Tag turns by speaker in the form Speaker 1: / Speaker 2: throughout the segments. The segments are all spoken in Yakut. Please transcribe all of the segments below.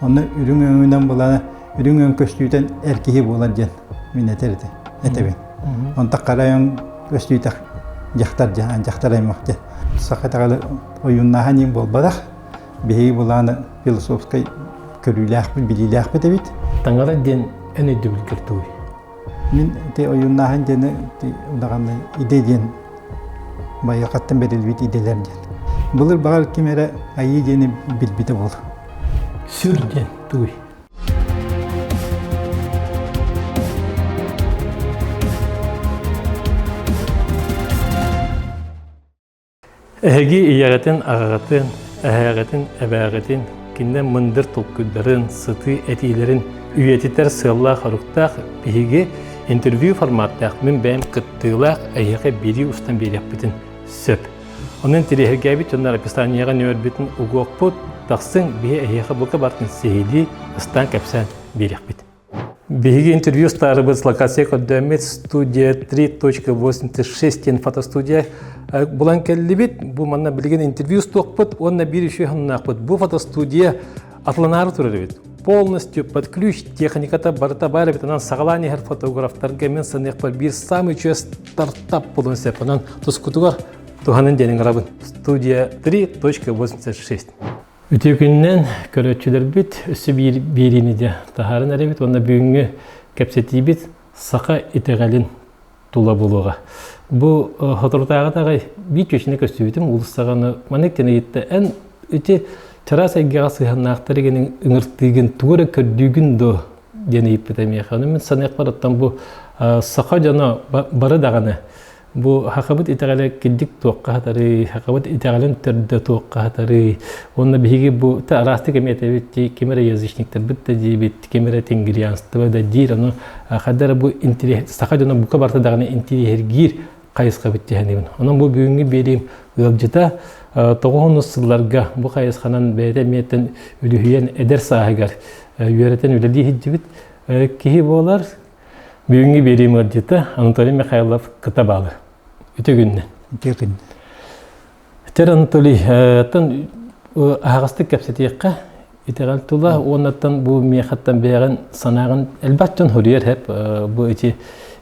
Speaker 1: Онно үрүҥ өҥүнэн булана үрүҥ өҥ көстүүтэн эр киһи буолар диэн мин этэр этэ этэбин. Онтон хара өҥ көстүүтэ дьахтар дьаһан дьахтар аймах диэн. Саха итэҕэлэ ойууннааһын иин буолбатах. Биһиги былааны философскай көрүүлээхпит, билиилээхпит эбит.
Speaker 2: Таҥара диэн эн өйдөбүлгэр тугуй?
Speaker 1: Мин ити ойууннааһын диэни удаҕанна идэ диэн байыахаттан бэриллибит идэлэр диэн. Былыр баҕар ким эрэ айыы диэни билбитэ буолуо.
Speaker 2: Сүр диэн тугуй? Эһиги ийэҕитин, аҕаҕытын, эһээҕитин, эбээҕитин, кинилэр мындыр толкуйдарын, сытыы этиилэрин үйэтитэр сыаллаах-соруктаах биһиги интервью форматтаах мин бэйэм кыттыылаах эһиэхэ биэрии устан биэриэхпитин сөп. Онон интэриэһиргээбит дьоннор описаниеҕа нөөрбүтүн угуохпут, тахсыҥ, биһи эһиэхэ бука барытын сиһилии ыстаан кэпсээн биэриэхпит. Биһиги интервью устаарыбыт локация көрдөөммүт студия 3.86 диэн фотостудия булан кэллибит. Бу манна билигин интервью устуохпут уонна биир үчүгэй хонноохпут. Бу фотостудия атланаары турар эбит. Полностью под ключ техниката барыта баар эбит. Онон саҕалаан иһэр фотографтарга мин саныахпар биир самый үчүгэй стартап буолуон сөп. Онон тускутугар туһанын диэн ыҥырабын. Студия 3.86. Үтүө күнүнэн көрөөччүлэрбит өссө биир биэриини дьэ таһааран эрэбит уонна бүгүҥҥү кэпсэтиибит саха итэҕэлин тула буолуоҕа. Бу соторутааҕыта аҕай биир чүөчэни көстүбүтүм уулуссаҕаны маннык диэн ыйытта эн ити чараас эйгэҕэ сыһыаннаахтар игин ыҥыртыыгын тугу эрэ көрдүүгүн дуо диэн ыйыппыта миэхэ. Ону мин саныахпар оттон бу саха дьоно бары даҕаны Бу хахабыт итэҕэлэ кирдик туохха хатарый, хахабыт итэҕэлин төрдө туохха хатарый. Уонна биһиги бу та араастык эмиэ этэбит дии, ким эрэ язычниктарбыт да диибит, ким эрэ тенгрианство да диир. Ону хайда эрэ бу саха дьоно бука барыта даҕаны интириэһиргиир хайысхабыт дьэһэнибин. Онон бу бүгүҥҥү биэриим ыалдьыта тоҕуһунус сылларга бу хайысханан бэйэтэ эмиэттэн үлүһүйэн эдэр сааһыгар үөрэтэн үлэлии сылдьыбыт киһи буолар. Бүгүҥҥү биэриим ыалдьыта Анатолий Михайлов Кытабаалы. Үтүө күннэн.
Speaker 1: Үтүө күн.
Speaker 2: Тер Анатолий, тан аһаҕастык кэпсэтиэххэ итэҕэл тула уоннаттан бу миэхэттэн бэйэҕин санааҕын элбэх дьон хоруйар хэп бу ити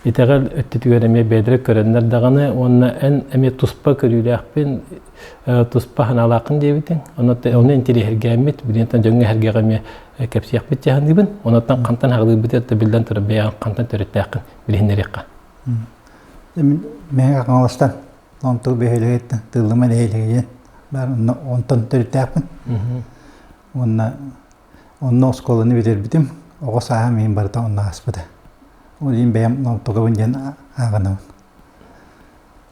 Speaker 2: итэҕэл өттүтүгэр эмиэ бэйэлэрэ көрөннөр даҕаны уонна эн эмиэ туспа көрүүлээхпин туспа санаалааххын диэбитиҥ ону интириэһиргээммит билиэнтэн дьоҥҥо эһэргэҕэ эмиэ кэпсиэхпит дьаһаныыбын онуттан хантан хаҕылыырбыт да биллэн турар бэйэҕин хантан төрүттээххин билиһиннэриэххэ
Speaker 1: Мин Мэҥэ Хаҥаластан Ломтук бөһүөлэгиттэн Тыыллыма нэһилиэгин баар онтон төрүттээхпин уонна онно оскуоланы бүтэрбитим оҕо сааһым иһин барыта онно ааспыта ол иһин бэйэм Ломтугабын диэн ааҕынабын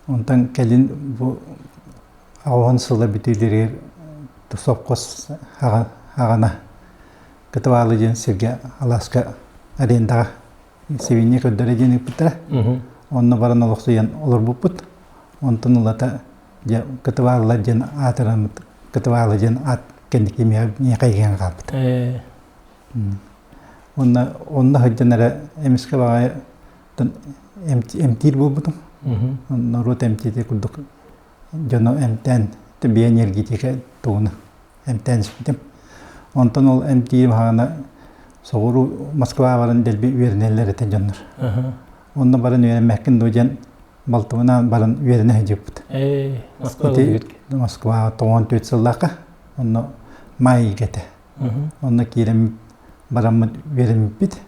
Speaker 1: Онтон кэлин бу аҕыһын сыла бүтүүлэригэр сопхуос аҕана Кытыбаалы диэн сиргэ алааска арендаҕа сибиинньэ көрдөрө диэн ыыппыттара. Онно баран олохсуйан олорбуппут. Онтон ылата дьэ Кытыбаалылар диэн аатыраммыт Кытыбаалы диэн аат кэнники миэхэ иһэн хаалбыт. Уонна онно сылдьан эрэ эмискэ баҕайы эмтиир буолбутум. Норуот эмтиитэ курдук дьону эмтээн биоэнергетика тугуну эмтээн испитим. Онтон ол эмтиирим хаҕана соҕуруу Москва баран дэлби үөрэнэллэр этэ дьоннор. Онно баран үөрэммэккин дуо диэн балтыбынаан баран үөрэнэ сылдьыбыппыт. Москваҕа 94 сыллаахха онно маай ыйга этэ. Онно киирэн бараммыт үөрэммиппит.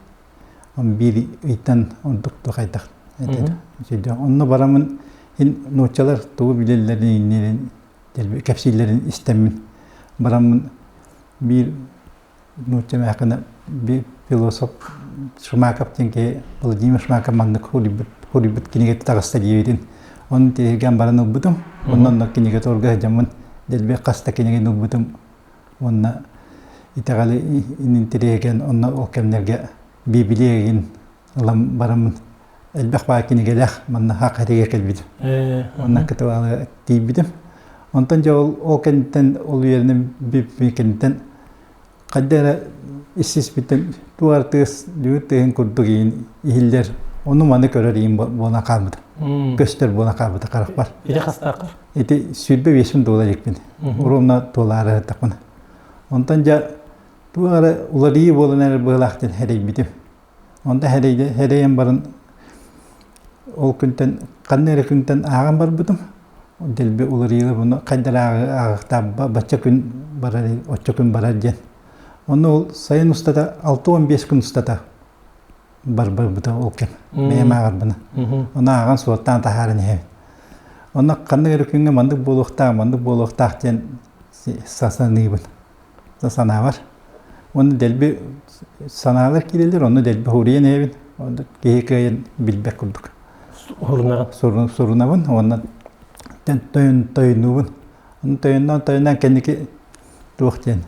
Speaker 1: Биир ыйтан ордук хайдах этэ. Онно бараммын нууччалар тугу билэллэрин кэпсииллэрин истэммин бараммын биир нуучча мээххинэ биир философ Шмаков диэн киһи Владимир Шмаков маннык суруйбут кинигэтэ таҕыста диэбитин оны тиһиргээн баран ылбытым. Онно онно кинигэ торга сылдьаммын дэлби хас да кинигэни ылбытым уонна итэҕэли интириэһигэн онно ол кэмнэргэ Библия игин ылан бараммын элбэх баар кинигэлээх манна хаах этигэ кэлбитим. Онно кытыбаалыга тиийбитим. Онтон дьэ ол ол кэнниттэн ол үөрэнэн бүппүт кэнниттэн хайда эрэ ис-испиттэн туох тыас дүҥүр тыаһын курдук иин иһиллэр ону маны көрөр иин буолан хаалбыта. Көстөр буолан хаалбыта харахпар.
Speaker 2: Ити хастааххар?
Speaker 1: Ити 25 туола иликпин. Уруумна туолаары сыттахпына. Онтон дьэ. Туох эрэ уларыйыы буолан эрэр быһыылаах диэн сэрэйбитим. Онто сэрэйэн баран ол күнтэн ханна эрэ күнтэн ааҕан барбытым. Дэлби уларыйыылар буну хайдах ааҕыахтаах бачча күн барар, оччо күн барар диэн. Онно ол сайын устата 65 күн устата барбарбыта ол кэм. Бэйэм ааҕарбына. Ону ааҕан суоттаан таһааран иһэбин. Онно ханнык эрэ күҥҥэ маннык буолуохтаах, маннык буолуохтаах диэн саныыбын. Санаабар. Уонна дэлби санаалар киирэллэр, онно дэлби хуруйан иһэбин. Онно киһи кыайан билбэт курдук.
Speaker 2: Сурунаҕын.
Speaker 1: Сурунабын уонна тойоннуубун. Онно тойонноон тойонноон кэнники туох диэн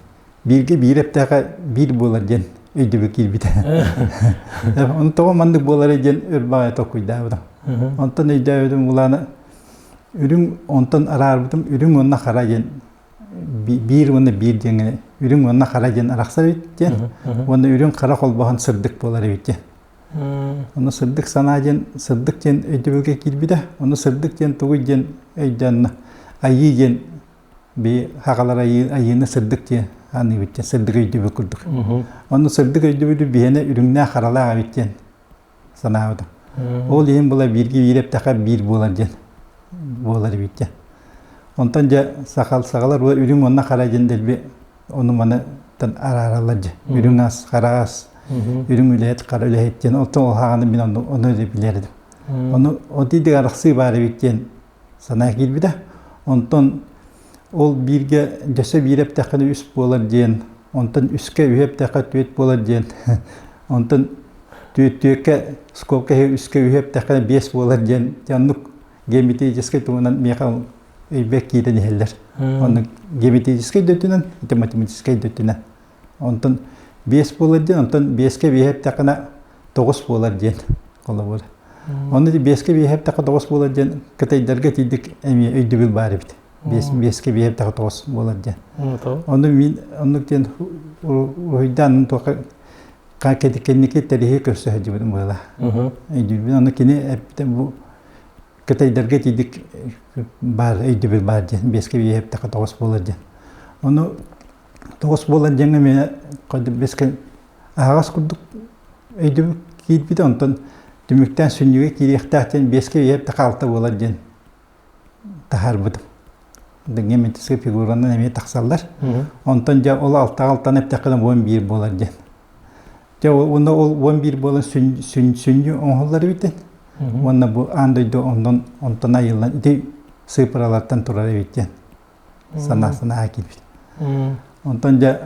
Speaker 1: бииргэ биир эптээхэ биир буолар диэн өйдөбүл киирбитэ. Ону тоҕо маннык буоларый диэн өр баҕайы толкуйдаабытым. Онтон өйдөөбүтүм улаана үрүҥ онтон араарбытым үрүҥ уонна хара диэн биир уонна биир диэҥҥэ үрүҥ уонна хара диэн арахсар эбит диэн уонна үрүҥ хара холбоһон сырдык буолар эбит диэн. Ону сырдык санаа диэн сырдык диэн өйдөбүлгэ киирбитэ. Ону сырдык диэн тугуй диэн өйдөөннө айыы диэн би хагалар айыыны сырдык диэн аныыбыт диэн сырдык өйдөбүл курдук. Онно сырдык өйдөбүлү биһиэнэ үрүҥнээх харалаах эбит диэн санаабытым. Ол иһин була бииргэ биир эптэхэ биир буолар диэн буолар эбит диэн. Онтон дьэ сахал саҕалар үрүҥ уонна хара диэн дэлби ону маны араараллар дьэ. Үрүҥ ас, хара ас, үрүҥ үлэһит, хара үлэһит диэн. Оттон ол хаҕаны мин ону ону билэр этим. Ону отидик арахсыы баар эбит диэн санаа киирбитэ. Онтон ол бииргэ дьөсө биир эптэххинэ үс буолар диэн, онтон үскэ үһү эптэххэ түөрт буолар диэн, онтон түөрткэ скобка үскэ үһү эптэххинэ биэс буолар диэн оннук геометрическай туһунан миэхэ өйбөр киирэн иһэллэр. Оннук геометрическай да өттүнэн, ити математическай да өттүнэн. Онтон биэс буолар диэн, онтон биэскэ биэһи эптэххинэ тоҕус буолар диэн холобур. Онно биэскэ биэһи эптэххэ тоҕус буолар диэн кытайдарга тиийдик эмиэ өйдөбүл баар эбит. Биэс биэскэ биэһи эптэххэ тоҕус буолар диэн. Онно мин оннук диэн уруһуйдаан туохха кэнники тэриһи көрсө сылдьыбытым буола. Өйдүүбүн. Онно кини эппитэ бу кытайдарга тиийдик баар өйдөбүл баар диэн биэскэ биэһи эптэххэ тоҕус буолар диэн. Ону тоҕус буолар диэҥҥэ эмиэ бэскэ аһаҕас курдук өйдөбүл киирбитэ онтон түмүктээн сүнньүгэ киириэхтээх диэн биэскэ биэһэ хаалта буолар диэн таһаарбытым. Геометрическай фигуранан эмиэ тахсаллар. Онтон дьэ ол алтаҕа алтан эптэххинэ 11 буолар диэн. Дьэ уонна ол 11 буолан сүнньү оҥоһуллар эбит диэн. Уонна бу аан дойду онтон онтон айыллан ити сыыппаралартан турар эбит диэн. санаа санаа киирбит. Онтон дьэ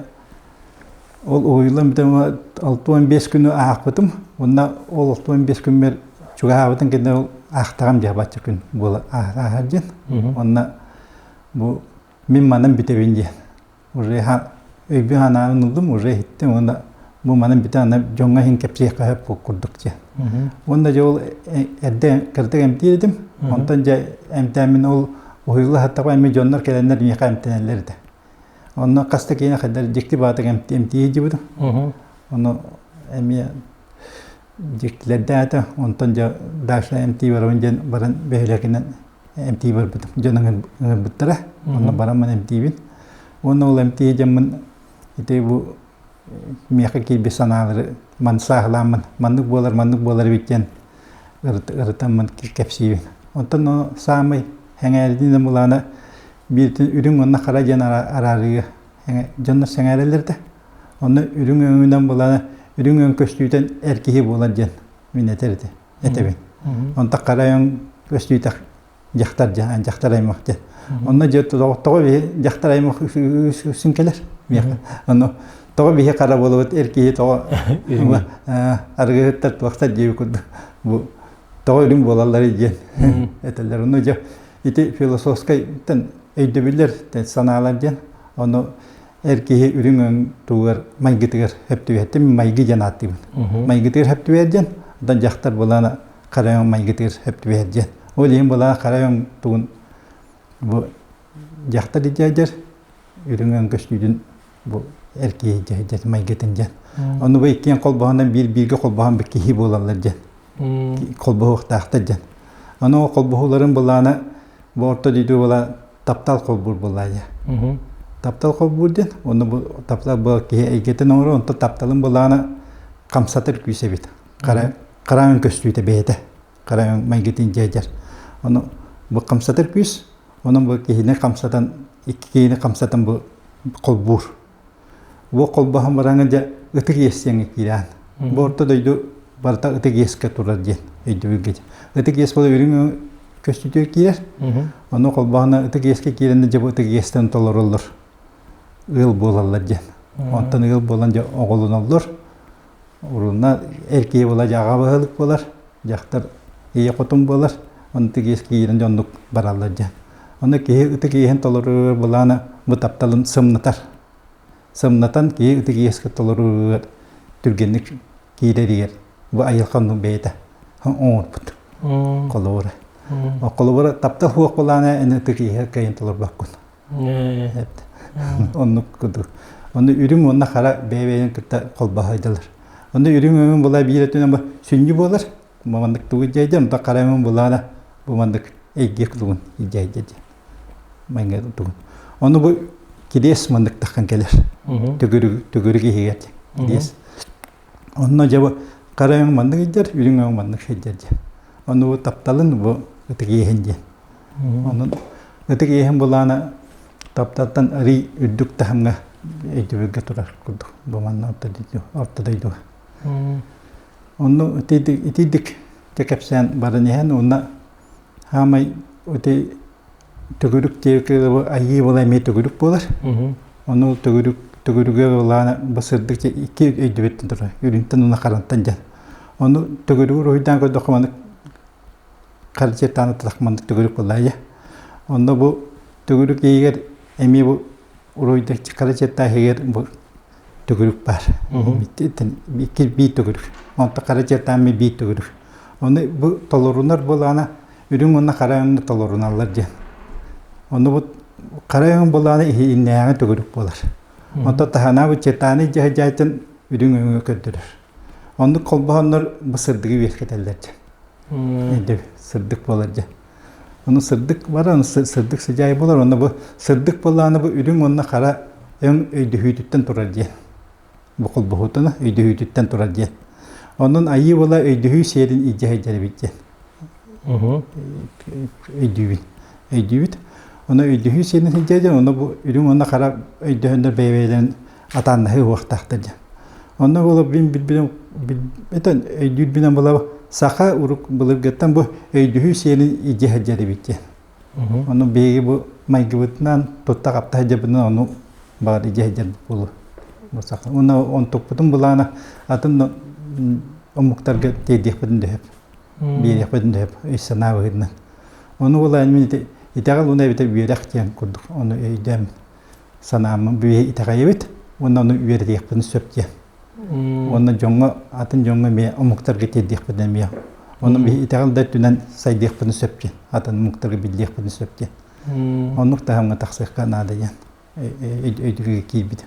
Speaker 1: ол уһуйуллан бүтэн 65 күнү аахпытым. Уонна ол 65 күммэр чугаһаабытын кэннэ ол аахтаҕым дьэ бачча күн буола ааһар диэн. Онно бу мин манан бүтэбин диэн. Уже өйбүн санаабын ыллым, уже иһиттим уонна бу манан бүтэн аны дьоҥҥо иһин кэпсиэххэ сөп курдук диэн. Уонна дьэ ол эрдэ кырдык эмтиир этим. Онтон дьэ эмтээммин ол уһуйулла саттаҕа эмиэ дьоннор кэлэннэр миэхэ эмтэнэллэр этэ. Онно хас да киһини хайдар дьикти баатык эмтии сылдьыбытым. Ону эмиэ дьиктилэрдээтэ. Онтон дьэ дальше эмтии барабын диэн баран бөһүөлэгинэн эмтии барбытым. Дьон ыҥырбыттара. Онно бараммын эмтиибин. Уонна ол эмтии дьоммун ити бу миэхэ киирбит санаалары ман сааһылааммын маннык буолар маннык буолар эбит диэн ырытаммын кэпсиибин. Онтон саамай сэҥээрдиин булаана бииртин үрүҥ уонна хара диэн араарыыга дьоннор сэҥээрэллэр да. Онно үрүҥ өҥүнэн булаана үрүҥ өҥ көстүүтэн эр киһи буолар диэн мин этэр этэбин. Онтон хара өҥ көстүүтэ дьахтар дьаһан дьахтар аймах диэн. Онно дьэ тоҕо биһи дьахтар аймах үксүн кэлэр миэхэ. Онно тоҕо биһи хара буолабыт эр киһи тоҕо арыгыһыттар туохтар диэби курдук бу тоҕо үрүҥ буолаллар диэн этэллэр. Онно дьэ ити философскай өйдөбүллэр санаалар диэн ону эр киһи үрүҥ өҥ тугар майгытыгар сөп түбэһэттим майгы диэн ааттыыбын. Майгытыгар сөп түбэһэр диэн, оттон дьахтар былаана хара өҥ майгытыгар сөп түбэһэр диэн. Ол иһин былаана хара өҥ тугун бу дьахтар идиэдэр үрүҥ өҥ көстүүтүн бу эр киһи дьэ майгытын диэн. Ону бу иккиэн холбоһонон биир бииргэ холбоһон бу киһи буолаллар диэн. Холбоһуохтаахтар диэн. Ону холбоһууларын былаана бу орто дойду була таптал холбуур буоллаа дьэ. Таптал холбуур диэн, онно бу таптал бу киһи эйгэтин оҥорор, онтон тапталын былаана хамсатар күүс эбит. Хара хара өҥ көстүүтэ бэйэтэ. Хара өҥ майгытын дьиэдьэр. Ону бу хамсатар күүс, онон бу киһини хамсатан, икки киһини хамсатан бу холбуур. Бу холбоһон бараҥа дьэ ытык иэс диэҥҥэ киирэн. Бу орто дойду барыта ытык иэскэ турар диэн өйдөбүлгэ. Ытык иэс буола үрүҥ көстүүтүгэр киирэр. Ону холбоһуна ытык иэскэ киирэн дьэ бу ытык иэстэн толороллор. Ыал буолаллар диэн. Онтон ыал буолан дьэ оҕолоноллор. Урунна эр киһи буола дьэ аҕа баһылык буолар, дьахтар ийэ хотун буолар. Ону ытык иэскэ киирэн дьэ оннук бараллар диэн. Ону киһи ытык иэһин толоругар былаана бу тапталын сымнатар. Сымнатан киһи ытык иэскэ толоругар түргэнник киирэригэр бу айылҕа оннук бэйэтэ оҥорбут. Холобура. Холобура таптал суох былаана эн ытык иэһэр кыайан толорбоккун. Оннук курдук. Ону үрүҥ уонна хара бэйэ-бэйэлэрин кытта холбоһойдулар. Ону үрүҥ өҥүн була биир өттүнэн бу сүнньү буолар. Бу маннык тугу дьайдым, онтон хара өҥүн булаана бу маннык эйгэ тугун дьайда диэн. Майга тугун. Ону бу кириэс маннык таххан кэлэр. Төгүрүк төгүрүк иһигэр кириэс. Онно дьэ бу хара өҥ маннык илдьэр, үрүҥ өҥ маннык сылдьар диэн. Ону бу тапталын бу ытык иэһин диэн. Онон ытык иэһин былаана тапталтан арый үрдүк таһымҥа өйдөбүлгэ турар курдук бу манна орто дойду орто дойдуга. Онно итийдик итийдик те кэпсээн баран иһэн уонна хаамай ити төгүрүк диэки айыы була эмиэ төгүрүк буолар. Ону төгүрүк төгүрүгэ былаана бу сырдык икки өйдөбүттэн турар. Үрүҥтэн уонна харантан диэн. Ону төгүрүгү уруһуйдаан көрдөххө маннык харчы тах маннык төгүрүк буолла Онно бу төгүрүк иһигэр эмиэ бу уруһуйда хара чертаах иһигэр бу төгүрүк баар. Икки биир төгүрүк. Онтон хара чертааммы биир төгүрүк. Ону бу толорунар буолаана үрүҥ уонна хара өҥнө толоруналлар диэн. Ону бу хара өҥ буолаана иһиннээҕи төгүрүк буолар. Онтон таһынаабы чертааны дьаһайдьаайтын үрүҥ өҥү көрдөрөр. Оннук холбоһоннор бу сырдыгы үөскэтэллэр дьэ. Өйдөбүл сырдык буолар дьэ. Ону сырдык баран сырдык сыдьаай буолар. Онно бу сырдык буоллаҕына бу үрүҥ уонна хара өҥ өйдөһүүтүттэн турар диэн. Бу холбоһуутун өйдөһүүтүттэн турар диэн. Онон айыы буола өйдөһүү сиэрин илдьэ сылдьар эбит диэн. Өйдүүбүн. Өйдүүбүт. Ону өйдөһүү сиэрин сылдьар диэн, ону бу үрүҥ уонна хара өйдөһөннөр бэйэ-бэйэлэрин атааннаһыы уохтаахтар диэн. Онно буола мин билбитим этэн өйдүүрбүнэн буола саха урук былыргыттан бу өйдөһүү сиэрин илдьэ сылдьар эбит диэн. Ону биһиги бу майгыбытынан тутта-хапта сылдьарбытынан ону баҕар илдьэ сылдьар буолуо. Бу саха. Уонна онтукпутун былаана атын омуктарга тиэрдиэхпитин да сөп. Биэриэхпитин да сөп өй-санаа быһыытынан. Ону буолла мин ити итэҕэл уонна эбэтэр үөрэх диэн курдук ону өйдөөм санааммын биһи итэҕэйэбит уонна ону үөрэтиэхпитин сөп диэн. Уонна дьоҥҥо атын дьоҥҥо эмиэ омуктарга тиэрдиэхпитин эмиэ. Онон биһи итэҕэл да өттүнэн сайдыахпытын сөп диэн. Атын омуктарга биллиэхпитин сөп диэн. Оннук таһымҥа тахсыахха наада диэн өйдөбүлгэ киирбитим.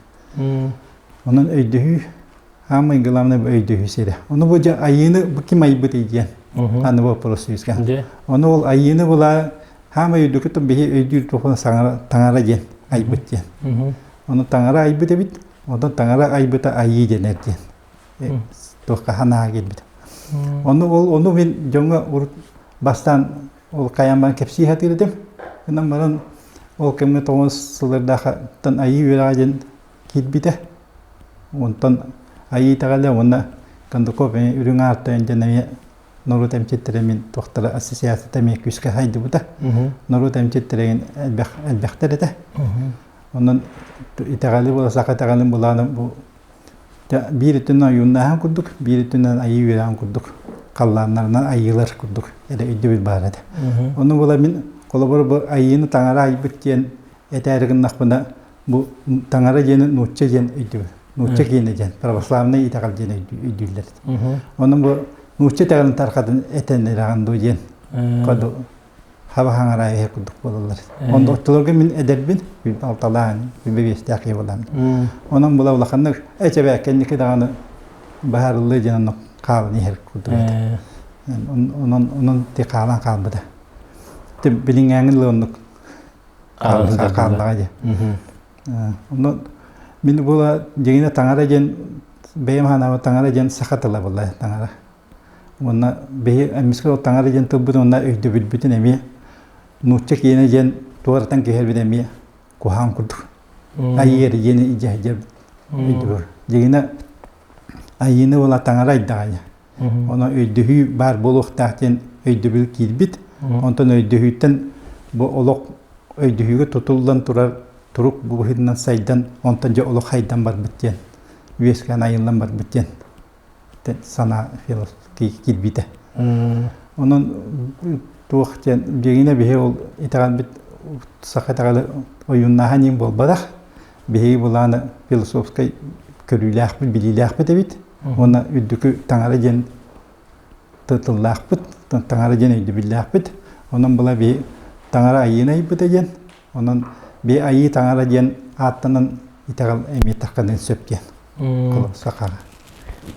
Speaker 1: Онон өйдөһүү Самый главный өйдөһүү сирэ. Ону бу дьэ айыыны бу ким айбытый диэн аны вопрос үскэн. Ону ол айыыны була хаамай өйдөкүтүн биһи өйдүүр туһунан саҥара таҥара диэн айбыт диэн. Ону таҥара айбыт эбит, онтон таҥара айбыта айыы дэнэр диэн. Туохха санаа кэлбит. Ону ол ону мин дьоҥҥо урут бастаан ол хайаан баран кэпсии сатыыр этим. Гынан баран ол кэмҥэ тоҕус сыллардаахтан айыы үөрэҕэ диэн киирбитэ. Онтон Айыы итэҕэлэ уонна Кондаков үрүҥ аар тойон диэн эмиэ норуот эмчиттэрэ мин туохтара ассоциацията эмиэ күүскэ сайдыбыта. Норуот эмчиттэрэ элбэх элбэхтэр этэ. Онон итэҕэли була саха итэҕэлин былаана бу биир өттүнэн ойууннааһын курдук, биир өттүнэн айыы үөрэҕин курдук халлааннарынан айыылар курдук эрэ өйдөбүл баар этэ. Ону була мин холобур бу айыыны таҥара айбыт диэн этээри гыннахпына Бу таҥара диэни нуучча диэн өйдүүр. Нуучча киинэ диэн, православнай итэҕэл диэн өйдүүллэр. Онон бу нуучча итэҕэлин тархатын этэн эрэҕин дуу диэн коду хаба хаҥараа иһэр курдук буолаллар. Онно оттолорго мин эдэрбин, алталаан, бэбиэстээх киһи буолаам. Онон була улаханнык эчэбэ кэнники даҕаны баһарыллыы диэн онно хаалан иһэр курдук этэ. Онон онон ти хаалан хаалбыта. Билиҥҥээҥин оннук хааллаҕа дии. Онно мин була дьиҥинэ таҥара диэн бэйэм санаабар таҥара диэн саха тыла буолла таҥара. Уонна биһи эмискэ ол таҥара диэн тылбыт уонна өйдөбүлбүтүн эмиэ нуучча киэнэ диэн туоратан киһэрбит эмиэ куһаҕан курдук. Айыы диэни дьэ өйдөбүл. Дьиҥинэ айыыны була таҥара айдаҕа Онон өйдөһүү баар буолуохтаах диэн өйдөбүл киирбит. Онтон өйдөһүүттэн бу олох өйдөһүүгэ тутуллан турар турук бу быһыытынан сайдан, онтон дьэ олох хайдан барбыт диэн, үөскээн айыллан барбыт диэн санаа киирбитэ. Онон туох диэн дьиҥинэ биһи ол итэҕэлбит саха итэҕэлэ ойууннааһын иин буолбатах. Биһиги былааны философскай көрүүлээхпит, билиилээхпит эбит. Уонна үрдүкү таҥара диэн тыллаахпыт, таҥара диэн өйдөбүллээхпит. Онон була биһи таҥара айыыны айбыта диэн, онон биһи айыы таҥара диэн ааттанан итэҕэл эмиэ тарханыан сөп диэн. Сахаҕа.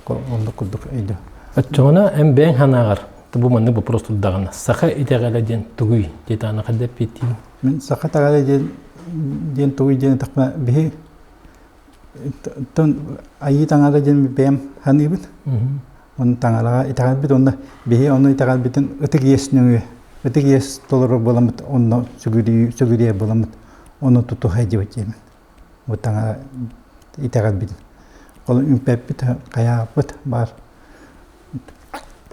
Speaker 1: Оннук курдук өйдөө.
Speaker 2: Оччоҕуна эн бэйэҥ санааҕар бу маннык вопрос турдаҕына саха итэҕэлэ диэн тугуй диэтэҕинэ хайдах эппиэттиигин?
Speaker 1: Мин саха итэҕэлэ диэн диэн тугуй диэн эттэхпинэ биһи Оттон айыы таҥара диэн бэйэм саныыбын. Оны таҥараҕа итэҕэлбит уонна биһи ону итэҕэлбитин ытык иэс нөҥүө ытык иэс толорор буоламмыт онно сүгүрүйэр буоламмыт ону тутуһа дьибит диэмин. Бу таҥара итэҕэлбитин. Ол үҥпэппит, хайааппыт баар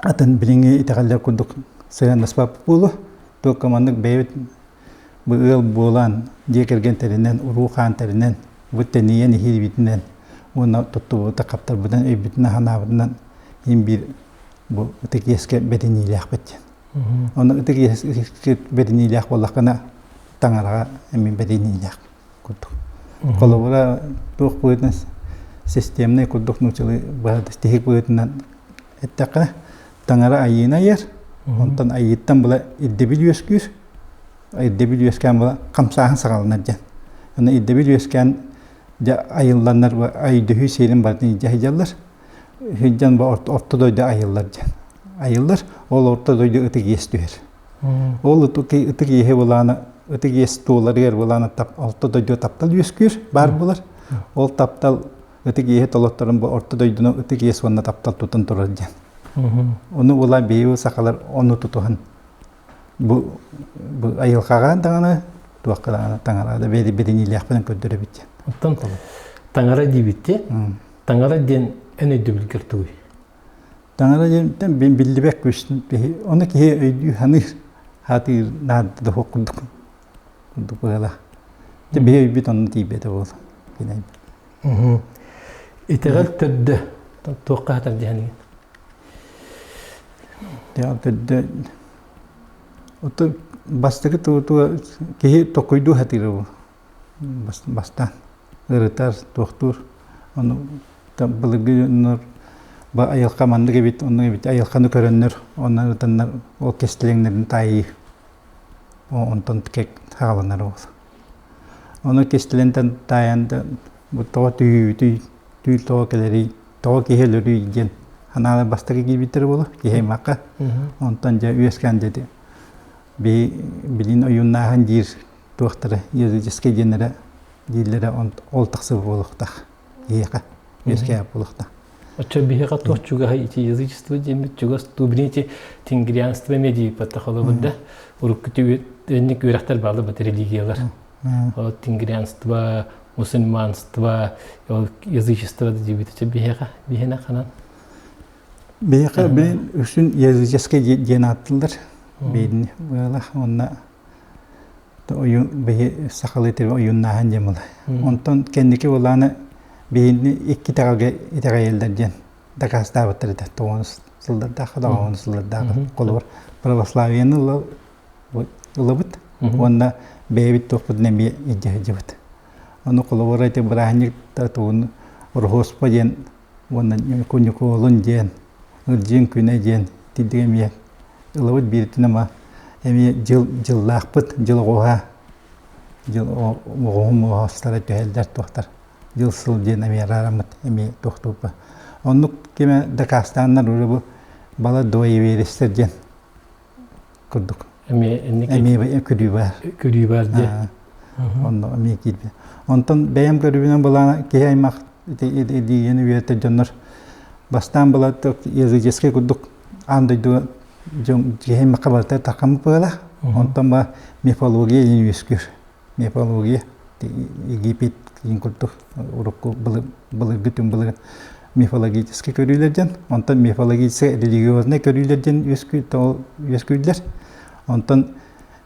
Speaker 1: атын билиҥҥи итэҕэллэр курдук сыһыаннаспаппыт буолуо. Только маннык бэйэбит Бу ыал буолан, дьиэ кэргэн тэринэн, уруу-хаан тэринэн, бу тэнийэн иһиирбитинэн уонна туттубута хаптарбытынан, өйбүтүнэн-санаабытынан иһин биир бу ытык иэскэ бэриниилээхпит диэн. Онно ытык иэскэ бэриниилээх буоллаххына, таҥараҕа эмиэ бэриниилээх курдук. Холобура, туох быһыытынан системнай курдук нууччалыы быһа тиһик быһыытынан эттэххэ, таҥара айыыны айар, онтон айыыттан була ирдэбил үөскүүр, ирдэбил үөскээн була хамсааһын саҕаланар диэн. Аны ирдэбил үөскээн дьэ айылланнар өйдөһүү сиэрин барытын илдьэ сылдьаллар. Сылдьан бу орто дойду айыллар диэн. Айыллар, ол орто дойду ытык иэс түһэр. Ол ытык иэһи былаана ытык иэс туоларыгар былаана орто дойду таптал үөскүүр, баар буолар. Ол таптал ытык иэһи толотторун бу орто дойдуну ытык иэс уонна таптал тутан турар диэн. Ону була биһиги сахалар ону тутуһан бу бу айылҕаҕа даҕаны туохха даҕаны таҥара да бэриниилээхпинэн көрдөрөбүт диэн.
Speaker 2: Оттон таҥара диибит дии. Таҥара диэн эн өйдөбүлгэр тугуй?
Speaker 1: Таҥара диэн биллибэт күүс киһи ону киһи өйдүү саныыр сатыыр наада да суох курдук курдук быһыылаах. Дьэ биһи өйбүт онно тиийбэтэ буолла.
Speaker 2: Итэҕэл төрдө туохха сытар диэхиҥин?
Speaker 1: Итэҕэл төрдө Ото бастакы туга киһи токуйдуу сатыыра бу бастаан ырытар, туохтуур. Ону былыргы дьоннор айылҕа маннык эбит, оннук эбит айылҕаны көрөннөр, онно ырытаннар ол кистэлэҥнэрин таайыы онтон саҕаланар ол. Ону кистэлэнтэн таайан да бу тоҕо түһүүтүй, түүл тоҕо кэлэрий, тоҕо киһи өлөрүй диэн санаалар бастакы киирбиттэрэ буолуо киһи аймахха. Онтон дьэ үөскээн диэти би билин ойууннааһын диир туохтара языческай диэннэрэ дииллэрэ ол тахсыбыт буолуохтаах киһиэхэ үөскээбит буолуохтаах.
Speaker 2: Оччо биһиэхэ туох чугаһый ити язычество диэммит чугас туу ити тенгрианство эмиэ диэбиппэт холобур да урукку түбүнник үөрэхтэр бааллар бат религиялар ол тенгрианство мусульманство ол язычество диэбит оччо биһиэхэ биһиэнэ ханан
Speaker 1: Биһиэхэ билин үксүн языческай диэн ааттыыллар биирни ыала уонна биһи сахалыы тири ойууннааһын диэн буолар. Онтон кэнники буоллаҕына биһини икки итэҕэлгэ итэҕэйэллэр диэн дакаастаабыттар этэ. Тоҕус сыллардаах, тоҕус сыллардаах. Холобур, православиены ылабыт уонна бэйэбит туохпутун эмиэ илдьэ сылдьабыт. Ону холобура ити бырааһынньык тугун Ороһуоспа диэн уонна Ньукуолун диэн, Ырдьыын күнэ диэн тидигэ эмиэ ылабыт бииртин ама эмиэ дьыл дьыллаахпыт дьыл оҕуһа дьыл оҕуһум оҕустара түһэллэр туохтар дьыл сыл диэн эмиэ араараммыт эмиэ туохтуурба оннук кимэ дакаастааннар уже бу бала двоеверистэр диэн курдук
Speaker 2: эмиэ
Speaker 1: эмиэ күлүү баар
Speaker 2: күлүү баар диэ.
Speaker 1: Онно эмиэ киирбит. Онтон бэйэм көрүүбүнэн былаана киһи аймах ити идиэйэни үөрэтэр дьоннор бастаан была языческий курдук аан дойдуга дьон киһи аймахха барыта тархаммыт быһыылаах. Онтон ба мифология диэн үөскүүр. Мифология Египет диэн курдук урукку былыргы түҥ былыр мифологическай көрүүлэр диэн, онтон мифологическай религиознай көрүүлэр диэн үөскүүллэр. Онтон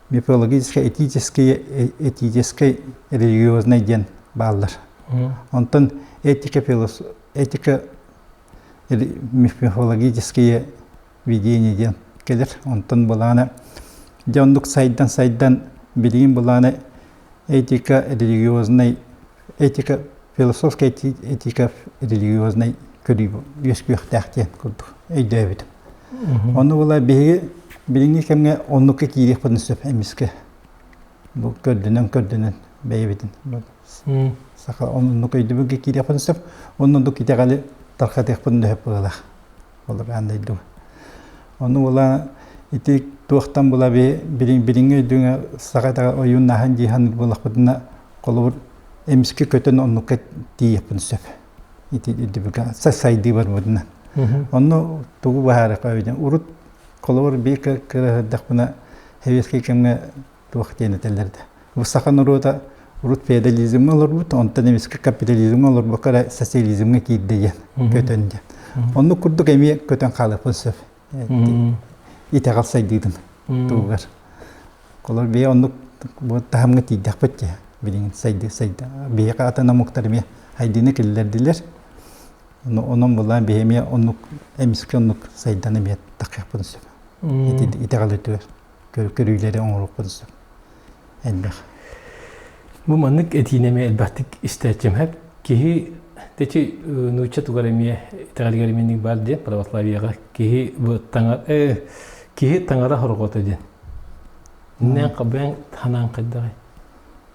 Speaker 1: мифологическай, этический, этическай, религиознай диэн бааллар. Онтон этика, этика мифологические видение диэн кэлэр. Онтон былаана дьэ оннук сайдан-сайдан билигин былаана этика религиознай этика философская этика религиознай көрүү үөскүөхтээх диэн курдук өйдөөбүтүм. Ону була биһиги билиҥҥи кэмҥэ оннукка киириэхпитин сөп эмискэ. Бу көрдөнөн көрдөнөн бэйэбитин саха оннук өйдөбүлгэ киириэхпитин сөп. Оннук итэҕэли тархатыахпытын сөп быһыылаах. Олор аан дойду. Ону була ити туохтан була билиҥҥи өйдүүҥэ саха итэҕэл ойууннааһын дии саныыр буоллахпытына холобур эмискэ көтөн оннукка тиийиэхпин сөп. Ити өйдөбүлгэ сайдыы барбытынан. Онно тугу быһаарыахха эбитин урут холобур биир кыра сэбиэскэй кэмҥэ туох диэн этэллэр да. Бу саха норуота урут феодализмҥа олорбут, онтон эмискэ капитализмҥа олорбокко эрэ социализмҥа киирдэ диэн көтөн диэн. Оннук курдук эмиэ көтөн хаалыахпын сөп. Итэҕэл сайдыытын туһугар. Холор бэйэ оннук бу таһымҥа тиийдэхпит дии. Билигин сайды сайды. Биһиэхэ атын омуктар эмиэ хайдыыны киллэрдилэр. Онон булаан биһи эмиэ оннук эмискэ оннук сайдан эмиэ таххыахпын сөп. Итэҕэл өтүгэр. Көрүүлэри оҥоруохпун сөп. Элбэх.
Speaker 2: Бу маннык этиини эмиэ элбэхтик истээччим хэп. Киһи тэчи нуучча тугар эмиэ итэҕэлигэр эмиэ баар диэн православияҕа киһи бу таҥа киһи таҥара хорҕото диэн. Иннэн хабыан ханаан хайдаҕай?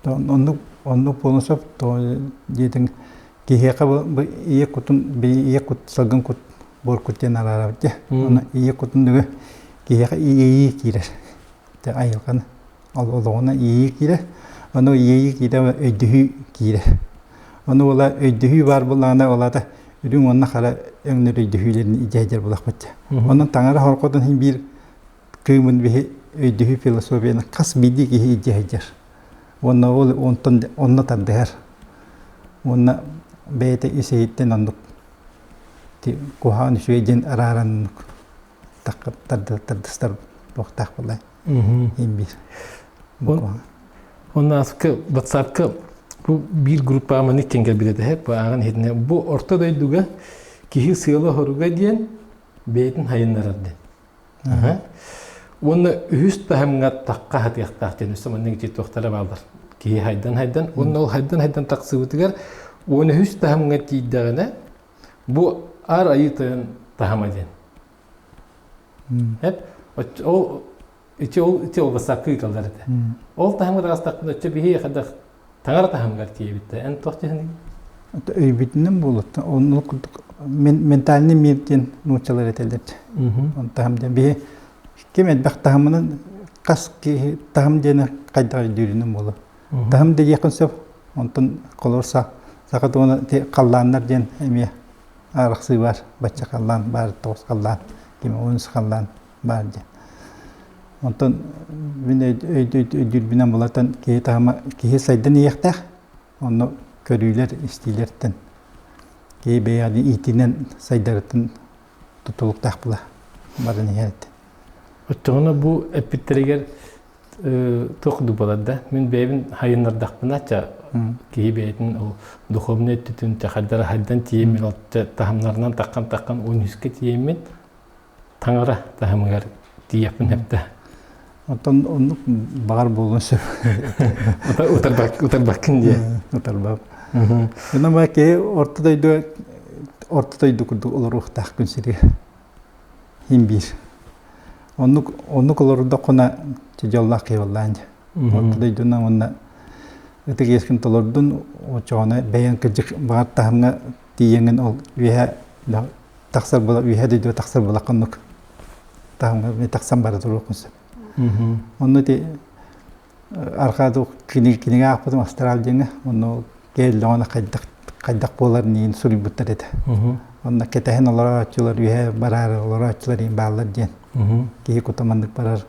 Speaker 1: Оннук оннук буолуон сөп. Диэтиҥ киһиэхэ бу ийэ кутун ийэ кут салгын кут буор кут диэн араарабыт дьэ. Онно ийэ кутун дүгү киһиэхэ иэйии киирэр. Те айылҕаны олоҕуна иэйии киирэр. Ону иэйии киирэ өйдөһүү киирэр. Ону була өйдөһүү баар буоллаҕына ол аата үрүҥ уонна хара өҥнөр өйдөһүүлэрин идьээдьэр булахпыт дьэ. Онон таҥара хорҕотун иһин биир кыымын биһи өйдөһүү философияны хас биирдии киһи илдьэ сылдьар. Уонна ол онтон онно тардыһар. Уонна бэйэтэ ис иһиттэн оннук куһаҕан үчүгэй диэн арааран оннук тардыстар туохтаах буоллай иин биир.
Speaker 2: Онно аска WhatsApp-ка бу биир группаҕа маннык диэн кэлбит этэ бу ааҕан иһитинэ бу орто дойдуга киһи сыала-соруга диэн бэйэтин хайыннарар диэн. Уонна үһүс таһымҥа тахха хатыахтаах диэн өссө маннык ити туохтара бааллар. Киһи хайдан-хайдан уонна ол хайдан-хайдан тахсыбытыгар уон үһүс таһымҥа тиийдэҕинэ бу ар айыы тойон таһыма диэн. Эп ол ити ол ити ол бассаапка ыыталлар этэ. Ол таһымҥа таҕыстахпына өччө биһи хайдах таҥара таһымыгар тиийэбит да эн туох диэхиний?
Speaker 1: Өйбүтүнэн буолуттан оннук курдук ментальный мир диэн нууччалар этэллэр. Он таһым диэн биһи ким элбэх таһымынан хас киһи таһым диэни хайдах өйдүүрүнэн буолар. Таһым диэххин сөп. Онтон холобур саха туһунан халлааннар диэн эмиэ арахсыы бар. Бачча халлаан баар, тоҕус халлаан, ким онус халлаан баар диэн. Онтон мин өйдүүрбүнэн булатан киһи таһыма киһи сайдан иһиэхтээх. Онно көрүүлэр, истиилэртэн киһи бэйэҕин иитинэн сайдарыттан тутулуктаах була баран иһэр этэ.
Speaker 2: Оччоҕуна бу эппиттэригэр туох курдук буолар да мин бэйэбин хайыннардахпына ча киһи бэйэтин ол духовнай өттүтүн чахайдара хайдан тиийэммин ол таһымнарынан таххан таххан он үскэ тиийэммин таҥара таһымыгар тиийэхпин сөптө.
Speaker 1: Оттон оннук баҕар буолуон сөп.
Speaker 2: Утарбаккын диye.
Speaker 1: Утарбап. Онон ба киһи орто дойду орто дойду курдук олоруохтаах күн сиригэр. Хин биир. Оннук оннук олордоххуна дьоллоох киһи буоллаан дьэ. Орто дойдунан уонна ытык иэскин толордун оччоҕуна бэйэҥ кырдьык баҕар таһымҥа тиийэҥҥин ол үөһэ тахсар була үөһэ дойдуга тахсар буолахха оннук таһымҥа тахсан бара туруоххун сөп. Онно ити Арҕаа кинигэ аахпытым астрал диэҥҥэ онно кэллэҕинэ хайдах хайдах буолар диэн суруйбуттар этэ. Онно кэтэһэн олорооччулар үөһэ бараары олорооччулар иин бааллар диэн. Киһи кута маннык барар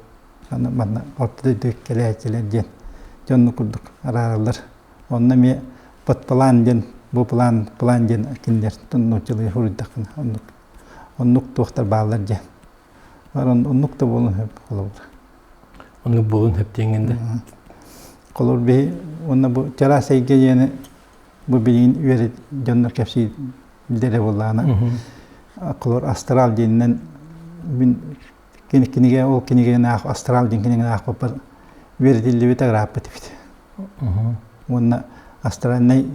Speaker 1: манна орто дойду кэлээччилэр диэн дьонну курдук араараллар. Онно эмиэ подплан диэн бу план план диэн кинилэр нууччалыы суруйдаххына оннук оннук туохтар бааллар диэн. Оннук да буолуон сөп холобур.
Speaker 2: Оннук буолуон сөп диэҥҥин да.
Speaker 1: Холобур биһи уонна бу чараас эйгэ диэни бу билигин үөрэ дьоннор кэпсииллэрэ буоллаҕына холобур астрал диэнинэн мин кинигэ ол кинигэни аах астрал диэн кинигэни аахпыппар үөрэтиллибит ырааппыт эбит. Уонна астральнай